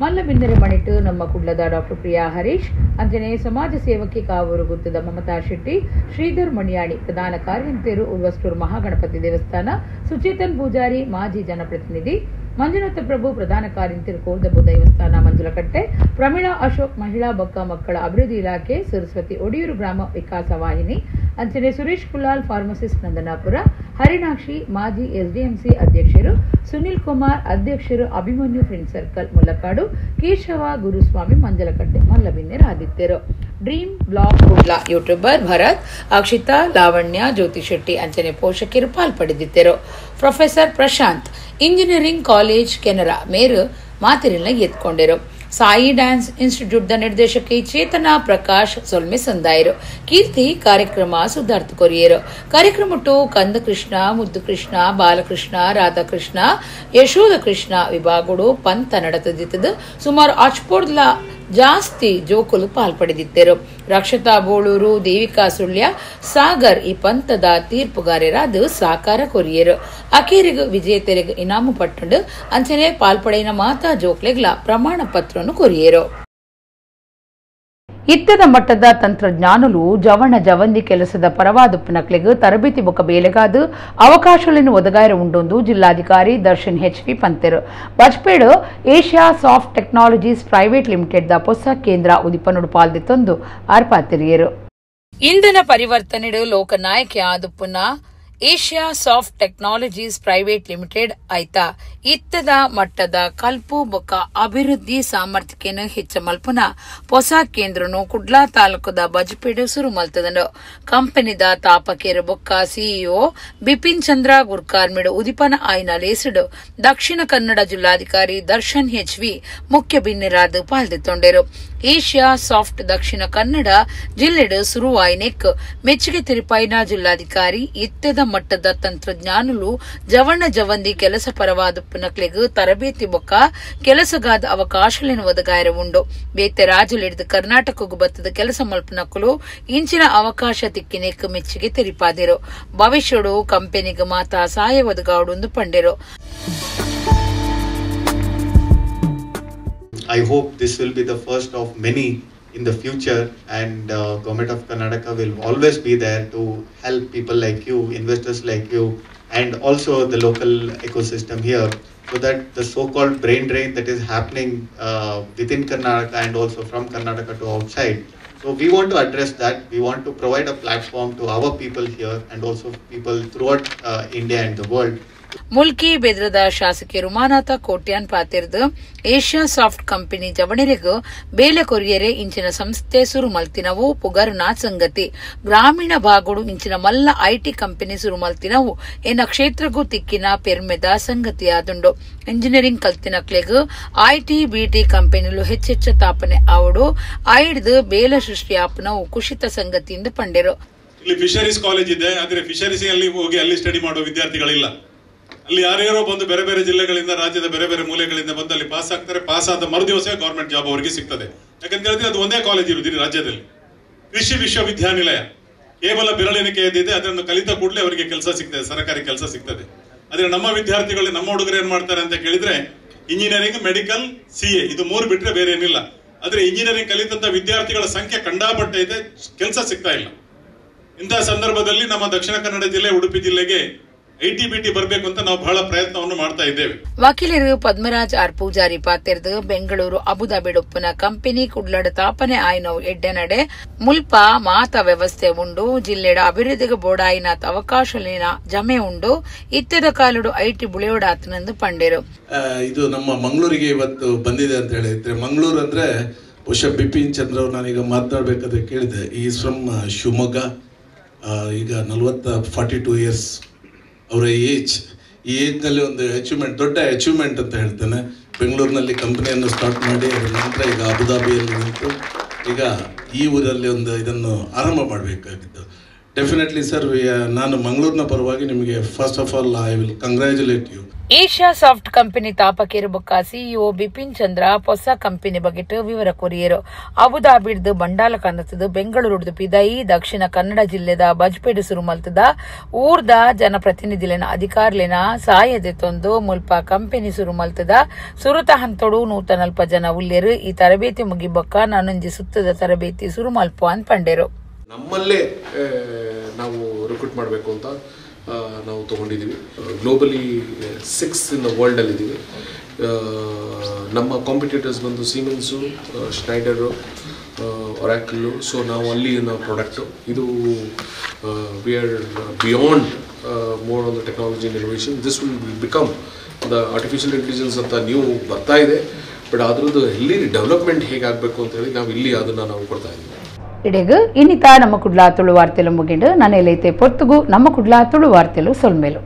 ಮಲ್ಲಬಿನ್ನರೆ ಮಣಿಟ್ಟು ನಮ್ಮ ಕುಡ್ಲದ ಡಾಕ್ಟರ್ ಪ್ರಿಯಾ ಹರೀಶ್, ಅಂಜನೆ ಸಮಾಜ ಸೇವಕಿ ಕಾವೂರು ಗುತ್ತದ ಮಮತಾ ಶೆಟ್ಟಿ, ಶ್ರೀಧರ್ ಮಣಿಯಾಣಿ ಪ್ರಧಾನ ಕಾರ್ಯಂತೇರು ಉರ್ವಸ್ಟೂರು ಮಹಾಗಣಪತಿ ದೇವಸ್ಥಾನ, ಸುಚೇತನ್ ಪೂಜಾರಿ ಮಾಜಿ ಜನಪ್ರತಿನಿಧಿ, ಮಂಜುನಾಥ ಪ್ರಭು ಪ್ರಧಾನ ಕಾರ್ಯಂತೇರು ಕೋರ್ದಬು ದೇವಸ್ಥಾನ ಮಂಜುಲಕಟ್ಟೆ, ಪ್ರಮೀಳಾ ಅಶೋಕ್ ಮಹಿಳಾ ಬೊಕ್ಕ ಮಕ್ಕಳ ಅಭಿವೃದ್ಧಿ ಇಲಾಖೆ, ಸರಸ್ವತಿ ಒಡಿಯೂರು ಗ್ರಾಮ ವಿಕಾಸ ವಾಹಿನಿ, ಅಂಚನೆ ಸುರೇಶ್ ಕುಲಾಲ್ ಫಾರ್ಮಸಿಸ್ಟ್ ನಂದನಾಪುರ, ಹರಿಣಾಕ್ಷಿ ಮಾಜಿ ಎಸ್ಡಿಎಂಸಿ ಅಧ್ಯಕ್ಷರು, ಸುನಿಲ್ ಕುಮಾರ್ ಅಧ್ಯಕ್ಷರು ಅಭಿಮನ್ಯು ಫ್ರೆಂಡ್ ಸರ್ಕಲ್ ಮುಲ್ಲಕಾಡು, ಕೇಶವ ಗುರುಸ್ವಾಮಿ ಮಂಜಲಕಟ್ಟೆ ಮಲ್ಲಬಿನ್ನೆರ ಆದಿತ್ಯರು. Dream blog Kudla YouTuber Bharath, Akshita, Lavanya, Jyothi Shetty ಅಂಚನೆ ಪೋಷಕರು ಪಾಲ್ಪಡೆದಿದ್ದರು. Professor Prashanth engineering college Canara ಮೇರು ಮಾತಿರಿನ ಎತ್ಕೊಂಡಿರು. ಸಾಯಿ ಡ್ಯಾನ್ಸ್ ಇನ್ಸ್ಟಿಟ್ಯೂಟ್ the ನಿರ್ದೇಶಕಿ ಚೇತನಾ ಪ್ರಕಾಶ್ ಸೊಲ್ಮೆ ಸಂದಾಯರು. ಕೀರ್ತಿ ಕಾರ್ಯಕ್ರಮ ಸುಧಾರ್ಥ ಕೊರಿಯರು. ಕಾರ್ಯಕ್ರಮಟ್ಟು ಕಂದಕೃಷ್ಣ, ಮುದ್ದುಕೃಷ್ಣ, ಬಾಲಕೃಷ್ಣ, ರಾಧಾಕೃಷ್ಣ, ಯಶೋಧ ಕೃಷ್ಣ ವಿಭಾಗಗಳು ಪಂತ ನಡೆದಿದ್ದದು. ಸುಮಾರು ಅಚ್ಪೋರ್ದ್ಲ ಜಾಸ್ತಿ ಜೋಕುಲು ಪಾಲ್ಪಡೆದಿದ್ದರು. ರಕ್ಷತಾ ಬೋಳೂರು, ದೇವಿಕಾ ಸುಳ್ಯ, ಸಾಗರ್ ಈ ಪಂಥದ ತೀರ್ಪುಗಾರರಾದ ಸಾಕಾರ ಕೊರಿಯರು. ಅಖೇರಿಗು ವಿಜೇತರಿಗೆ ಇನಾಮು ಪಟ್ಟಂಡು ಅಂಚನೆ ಪಾಲ್ಪಡೆಯಿನ ಮಾತಾ ಜೋಕ್ಲೆಗ್ಲ ಪ್ರಮಾಣ ಪತ್ರವನ್ನು ಕೊರಿಯರು. ಇತ್ತದ ಮಟ್ಟದ ತಂತ್ರಜ್ಞಾನಲು ಜವಣ ಜವಂದಿ ಕೆಲಸದ ಪರವಾದುಪ್ಪನಕ್ಲೆಗ್ ತರಬೇತಿ ಬೊಕ್ಕ ಬೇಲೆಗಾದು ಅವಕಾಶಗಳನ್ನು ಒದಗಾಯರ ಉಂಡೊಂದು ಜಿಲ್ಲಾಧಿಕಾರಿ ದರ್ಶನ್ ಎಚ್ ವಿ ಪಂತೆರು. Bajpedu Asia soft technologies private limited the ಹೊಸ ಕೇಂದ್ರ ಉದಿಪನುಡು ಪಾಲ್ದಿತ್ತೊಂದು ಆರ್ಪಾತಿರಿಯರು. ಇಂಧನ ಪರಿವರ್ತನೆಡು ಲೋಕನಾಯಕಿ ಆದುಪ್ಪುನ Asia soft technologies private limited ಆಯ್ತಾ ಇತ್ತದ ಮಟ್ಟದ ಕಲ್ಪು ಬೊಕ್ಕ ಅಭಿವೃದ್ಧಿ ಸಾಮರ್ಥ್ಯಕ್ಕೆ ಹೆಚ್ಚ ಮಲ್ಪುನ ಹೊಸ ಕೇಂದ್ರನು ಕುಡ್ಲಾ ತಾಲೂಕದ ಬಜಪೇಡು ಸುರು ಮಲ್ತದನು. ಕಂಪನಿದ ತಾಪಕೇರು ಬೊಕ್ಕ ಸಿಇಒ ಬಿಪಿನ್ ಚಂದ್ರ ಗುರ್ಕಾರ್ಮಿಡು ಉದಿಪನ ಆಯ್ನ ಲೇಸಿಡು ದಕ್ಷಿಣ ಕನ್ನಡ ಜಿಲ್ಲಾಧಿಕಾರಿ ದರ್ಶನ್ ಎಚ್ ವಿ ಮುಖ್ಯ ಬಿನ್ನೆರಾದ ಪಾಲ್ದೆತ್ತೊಂಡೆರು. ಏಷ್ಯಾ ಸಾಫ್ಟ್ ದಕ್ಷಿಣ ಕನ್ನಡ ಜಿಲ್ಲೆಡು ಸುರುವಾಯಿನೆಕ್ ಮೆಚ್ಚುಗೆ ತಿರುಪಾಯಿನ ಜಿಲ್ಲಾಧಿಕಾರಿ ಇತ್ತದ ಮಟ್ಟದ ತಂತ್ರಜ್ಞಾನಲು ಜವಣ ಜವಂದಿ ಕೆಲಸ ಪರವಾದ ತರಬೇತಿ ಬೊಕ್ಕ ಕೆಲಸಗಾದ ಅವಕಾಶಗಳನ್ನು ಒದಗಾಯರ ಉಂಡು. ಬೇತೆ ರಾಜ್ಯಲಿಡಿದು ಕರ್ನಾಟಕಕ್ಕೂ ಬತ್ತದ ಕೆಲಸ ಮಲ್ಪನಕ್ಕಲು ಇಂಚಿನ ಅವಕಾಶ ತಿಕ್ಕಿನೆಕ್ ಮೆಚ್ಚುಗೆ ತೆರಿಪಾದಿರು. ಭವಿಷ್ಯಡು ಕಂಪನಿಗೆ ಮಾತಾ ಸಹಾಯ ಒದಗಾಡು ಪಂಡೆರು. I hope this will be the first of many in the future, and Government of Karnataka will always be there to help people like you, investors like you, and also the local ecosystem here, so that the so-called brain drain that is happening within Karnataka and also from Karnataka to outside. So we want to address that. We want to provide a platform to our people here and also people throughout India and the world. Mulki ಬೆದ್ರದ ಶಾಸಕಿ ರುಮಾನಾಥ ಕೋಟ್ಯಾನ್ ಪಾತಿರ್ದು ಏಷ್ಯಾ ಸಾಫ್ಟ್ ಕಂಪನಿ ಜವಣಿರಿಗೂ ಬೇಲೆ ಕೊರಿಯರೆ ಇಂಚಿನ ಸಂಸ್ಥೆ ಸುರು ಮಲ್ತಿನವು ಪುಗರುನಾ ಸಂಗತಿ. ಗ್ರಾಮೀಣ ಭಾಗಡು ಇಂಚಿನ ಮಲ್ಲ IT company ಸುರು ಮಲ್ತಿನವು ಎನ್ನ ಕ್ಷೇತ್ರಗೂ ತಿಕ್ಕಿನ ಪೆರ್ಮೆದ ಸಂಗತಿಯಾದುಂಡು. ಇಂಜಿನಿಯರಿಂಗ್ ಕಲ್ತಿನಕ್ಲೆಗ್ IT BT ಕಂಪನಿಲು ಹೆಚ್ಚೆಚ್ಚ ತಾಪನೆ ಆವಡು ಐಡ್ದು ಬೇಲೆ ಸೃಷ್ಟಿಯಾಪನವು ಕುಶಿತ ಸಂಗತಿಯಿಂದ ಪಂಡೆರು. ಇಲ್ಲಿ ಫಿಶರೀಸ್ ಕಾಲೇಜ್ ಇದೆ, ಆದರೆ ಫಿಶರೀಸ್ ಅಲ್ಲಿ ಹೋಗಿ ಅಲ್ಲಿ ಸ್ಟಡಿ ಮಾಡುವ ವಿದ್ಯಾರ್ಥಿಗಳಿಲ್ಲ. ಅಲ್ಲಿ ಯಾರ್ಯಾರೋ ಬಂದು ಬೇರೆ ಬೇರೆ ಜಿಲ್ಲೆಗಳಿಂದ, ರಾಜ್ಯದ ಬೇರೆ ಬೇರೆ ಮೂಲೆಗಳಿಂದ ಬಂದು ಅಲ್ಲಿ ಪಾಸ್ ಆಗ್ತಾರೆ. ಪಾಸ್ ಆದ ಮರುದಿವಸ ಗೌರ್ಮೆಂಟ್ ಜಾಬ್ ಅವರಿಗೆ ಸಿಗ್ತದೆ. ಯಾಕಂತ ಹೇಳಿದ್ರೆ ಅದು ಒಂದೇ ಕಾಲೇಜ್ ಇರುವುದಿಲ್ಲ ರಾಜ್ಯದಲ್ಲಿ. ಕೃಷಿ ವಿಶ್ವವಿದ್ಯಾನಿಲಯ ಕೇವಲ ಬೆರಳೆಣಿಕೆಯದ್ದಿದೆ, ಅದನ್ನು ಕಲಿತ ಕೂಡಲೇ ಅವರಿಗೆ ಕೆಲಸ ಸಿಗ್ತದೆ, ಸರ್ಕಾರಿ ಕೆಲಸ ಸಿಗ್ತದೆ. ಆದರೆ ನಮ್ಮ ವಿದ್ಯಾರ್ಥಿಗಳು, ನಮ್ಮ ಹುಡುಗರು ಏನ್ ಮಾಡ್ತಾರೆ ಅಂತ ಕೇಳಿದ್ರೆ ಇಂಜಿನಿಯರಿಂಗ್, ಮೆಡಿಕಲ್, CA ಇದು ಮೂರು ಬಿಟ್ಟರೆ ಬೇರೆ ಏನಿಲ್ಲ. ಆದರೆ ಇಂಜಿನಿಯರಿಂಗ್ ಕಲಿತಂತ ವಿದ್ಯಾರ್ಥಿಗಳ ಸಂಖ್ಯೆ ಕಂಡಾಪಟ್ಟೆ ಇದೆ, ಕೆಲಸ ಸಿಗ್ತಾ ಇಲ್ಲ. ಇಂತಹ ಸಂದರ್ಭದಲ್ಲಿ ನಮ್ಮ ದಕ್ಷಿಣ ಕನ್ನಡ ಜಿಲ್ಲೆ, ಉಡುಪಿ ಜಿಲ್ಲೆಗೆ IT BT ಬರಬೇಕು ಅಂತ ನಾವು ಬಹಳ ಪ್ರಯತ್ನವನ್ನು ಮಾಡ್ತಾ ಇದ್ದೇವೆ. ವಕೀಲರು ಪದ್ಮರಾಜ್ ಆರ್ ಪೂಜಾರಿ ಪಾತೆರ್ದು ಬೆಂಗಳೂರು ಅಬುದಾಬಿಡೊಪ್ಪುನ ಕಂಪನಿ ಕುಡ್ಲಡ ತಾಪನೆ ಆಯ್ನವು ಎಡ್ಡೆನಡೆ ಮುಲ್ಪ ಮಾತ ವ್ಯವಸ್ಥೆ ಉಂಡು, ಜಿಲ್ಲೆಡ ಅಭಿವೃದ್ಧಿಗೆ ಬೋಡಾಯಿನಾತ್ ಅವಕಾಶಲಿನ ಜಮೆ ಉಂಡು, ಇತ್ತೆದ ಕಾಲುಡು IT ಬುಳೆಯೋಡಾತನಂದು ಪಂಡೆರು. ಇದು ನಮ್ಮ ಮಂಗಳೂರಿಗೆ ಇವತ್ತು ಬಂದಿದೆ ಅಂತ ಹೇಳಿದ್ರೆ, ಮಂಗಳೂರು ಅಂದ್ರೆ ಬಹುಶಃ ಬಿಪಿನ್ ಚಂದ್ರ ಅವರು ನಾನೀಗ ಮಾತನಾಡಬೇಕಾದ್ರೆ ಕೇಳಿದೆ, is from Shivamogga, ಈಗ 42 ಇಯರ್ಸ್ ಅವರ ಏಜ್. ಈ ಏಜ್ನಲ್ಲಿ ಒಂದು ಅಚೀವ್ಮೆಂಟ್, ದೊಡ್ಡ ಅಚೀವ್ಮೆಂಟ್ ಅಂತ ಹೇಳ್ತೇನೆ. ಬೆಂಗಳೂರಿನಲ್ಲಿ ಕಂಪನಿಯನ್ನು ಸ್ಟಾರ್ಟ್ ಮಾಡಿ ಅದರ ನಂತರ ಈಗ ಅಬುದಾಬಿಯಲ್ಲಿ ನಿಂತು ಈಗ ಈ ಊರಲ್ಲಿ ಒಂದು ಇದನ್ನು ಆರಂಭ ಮಾಡಬೇಕಾಗಿತ್ತು. ಡೆಫಿನೆಟ್ಲಿ ಸರ್, ನಾನು ಮಂಗಳೂರಿನ ಪರವಾಗಿ ನಿಮಗೆ first of all I will congratulate you. Asia soft company ತಾಪಕೇರು ಬೊಕ್ಕ ಸಿಇಒ ಬಿಪಿನ್ ಚಂದ್ರ ಹೊಸ ಕಂಪನಿ ಬಗೆಟ್ ವಿವರ ಕೊರಿಯರು. ಅಬುದಾಬಿಡ್ದು ಬಂಡಾಲ ಕನ್ನತದ ಬೆಂಗಳೂರುಡ್ದು ಪಿದೈ ದಕ್ಷಿಣ ಕನ್ನಡ ಜಿಲ್ಲೆದ ಬಜ್ಪೇಡು ಸುರು ಮಲ್ತದ ಊರ್ದ ಜನಪ್ರತಿನಿಧಿಲೆನ ಅಧಿಕಾರಿಲೆನ ಸಾಯದೆ ತೊಂದು ಮುಲ್ಪ ಕಂಪನಿ ಸುರು ಮಲ್ತದ ಸುರುತ ಹಂತೊಡು 140 ಜನ ಉಲ್ಲೇರು. ಈ ತರಬೇತಿ ಮುಗಿಬೊಕ್ಕ ನಾನೊಂಜಿ ಸುತ್ತದ ತರಬೇತಿ ಸುರು ಮಲ್ಪ ಅಂತ ಪಂಡೆರು. ನಮ್ಮಲ್ಲೇ ನಾವು ರಿಕ್ರೂಟ್ ಮಾಡಬೇಕು ಅಂತ ನಾವು ತೊಗೊಂಡಿದ್ದೀವಿ. ಗ್ಲೋಬಲಿ 6 ಇನ್ the ವರ್ಲ್ಡಲ್ಲಿದ್ದೀವಿ. ನಮ್ಮ ಕಾಂಪಿಟೇಟರ್ಸ್ ಬಂದು ಸೀಮೆನ್ಸು, ಶ್ನೈಡರು, ಒರಾಕಲ್ಲು. ಸೊ ನಾವು ಅಲ್ಲಿ ನಾವು ಪ್ರಾಡಕ್ಟು ಇದು we are beyond more on the technology and innovation. This will become the artificial intelligence ಅಂತ ನೀವು ಬರ್ತಾ ಇದೆ, ಬಟ್ ಅದರದ್ದು ಎಲ್ಲಿ ಡೆವಲಪ್ಮೆಂಟ್ ಹೇಗಾಗಬೇಕು ಅಂತೇಳಿ ನಾವು ಇಲ್ಲಿ ಅದನ್ನು ನಾವು ಕೊಡ್ತಾ ಇದ್ದೀವಿ. ಇಡೆಗು ಇನ್ನಿತ ನಮ್ಮ ಕುಡ್ಲಾ ತುಳು ವಾರ್ತೆಲು ಮುಗಿಂಡು ನನ್ನೆಲೈತೆ ಪೊರ್ತುಗು ನಮ್ಮ ಕುಡ್ಲಾ ತುಳು ವಾರ್ತೆಲು ಸೊಲ್ಮೇಲು.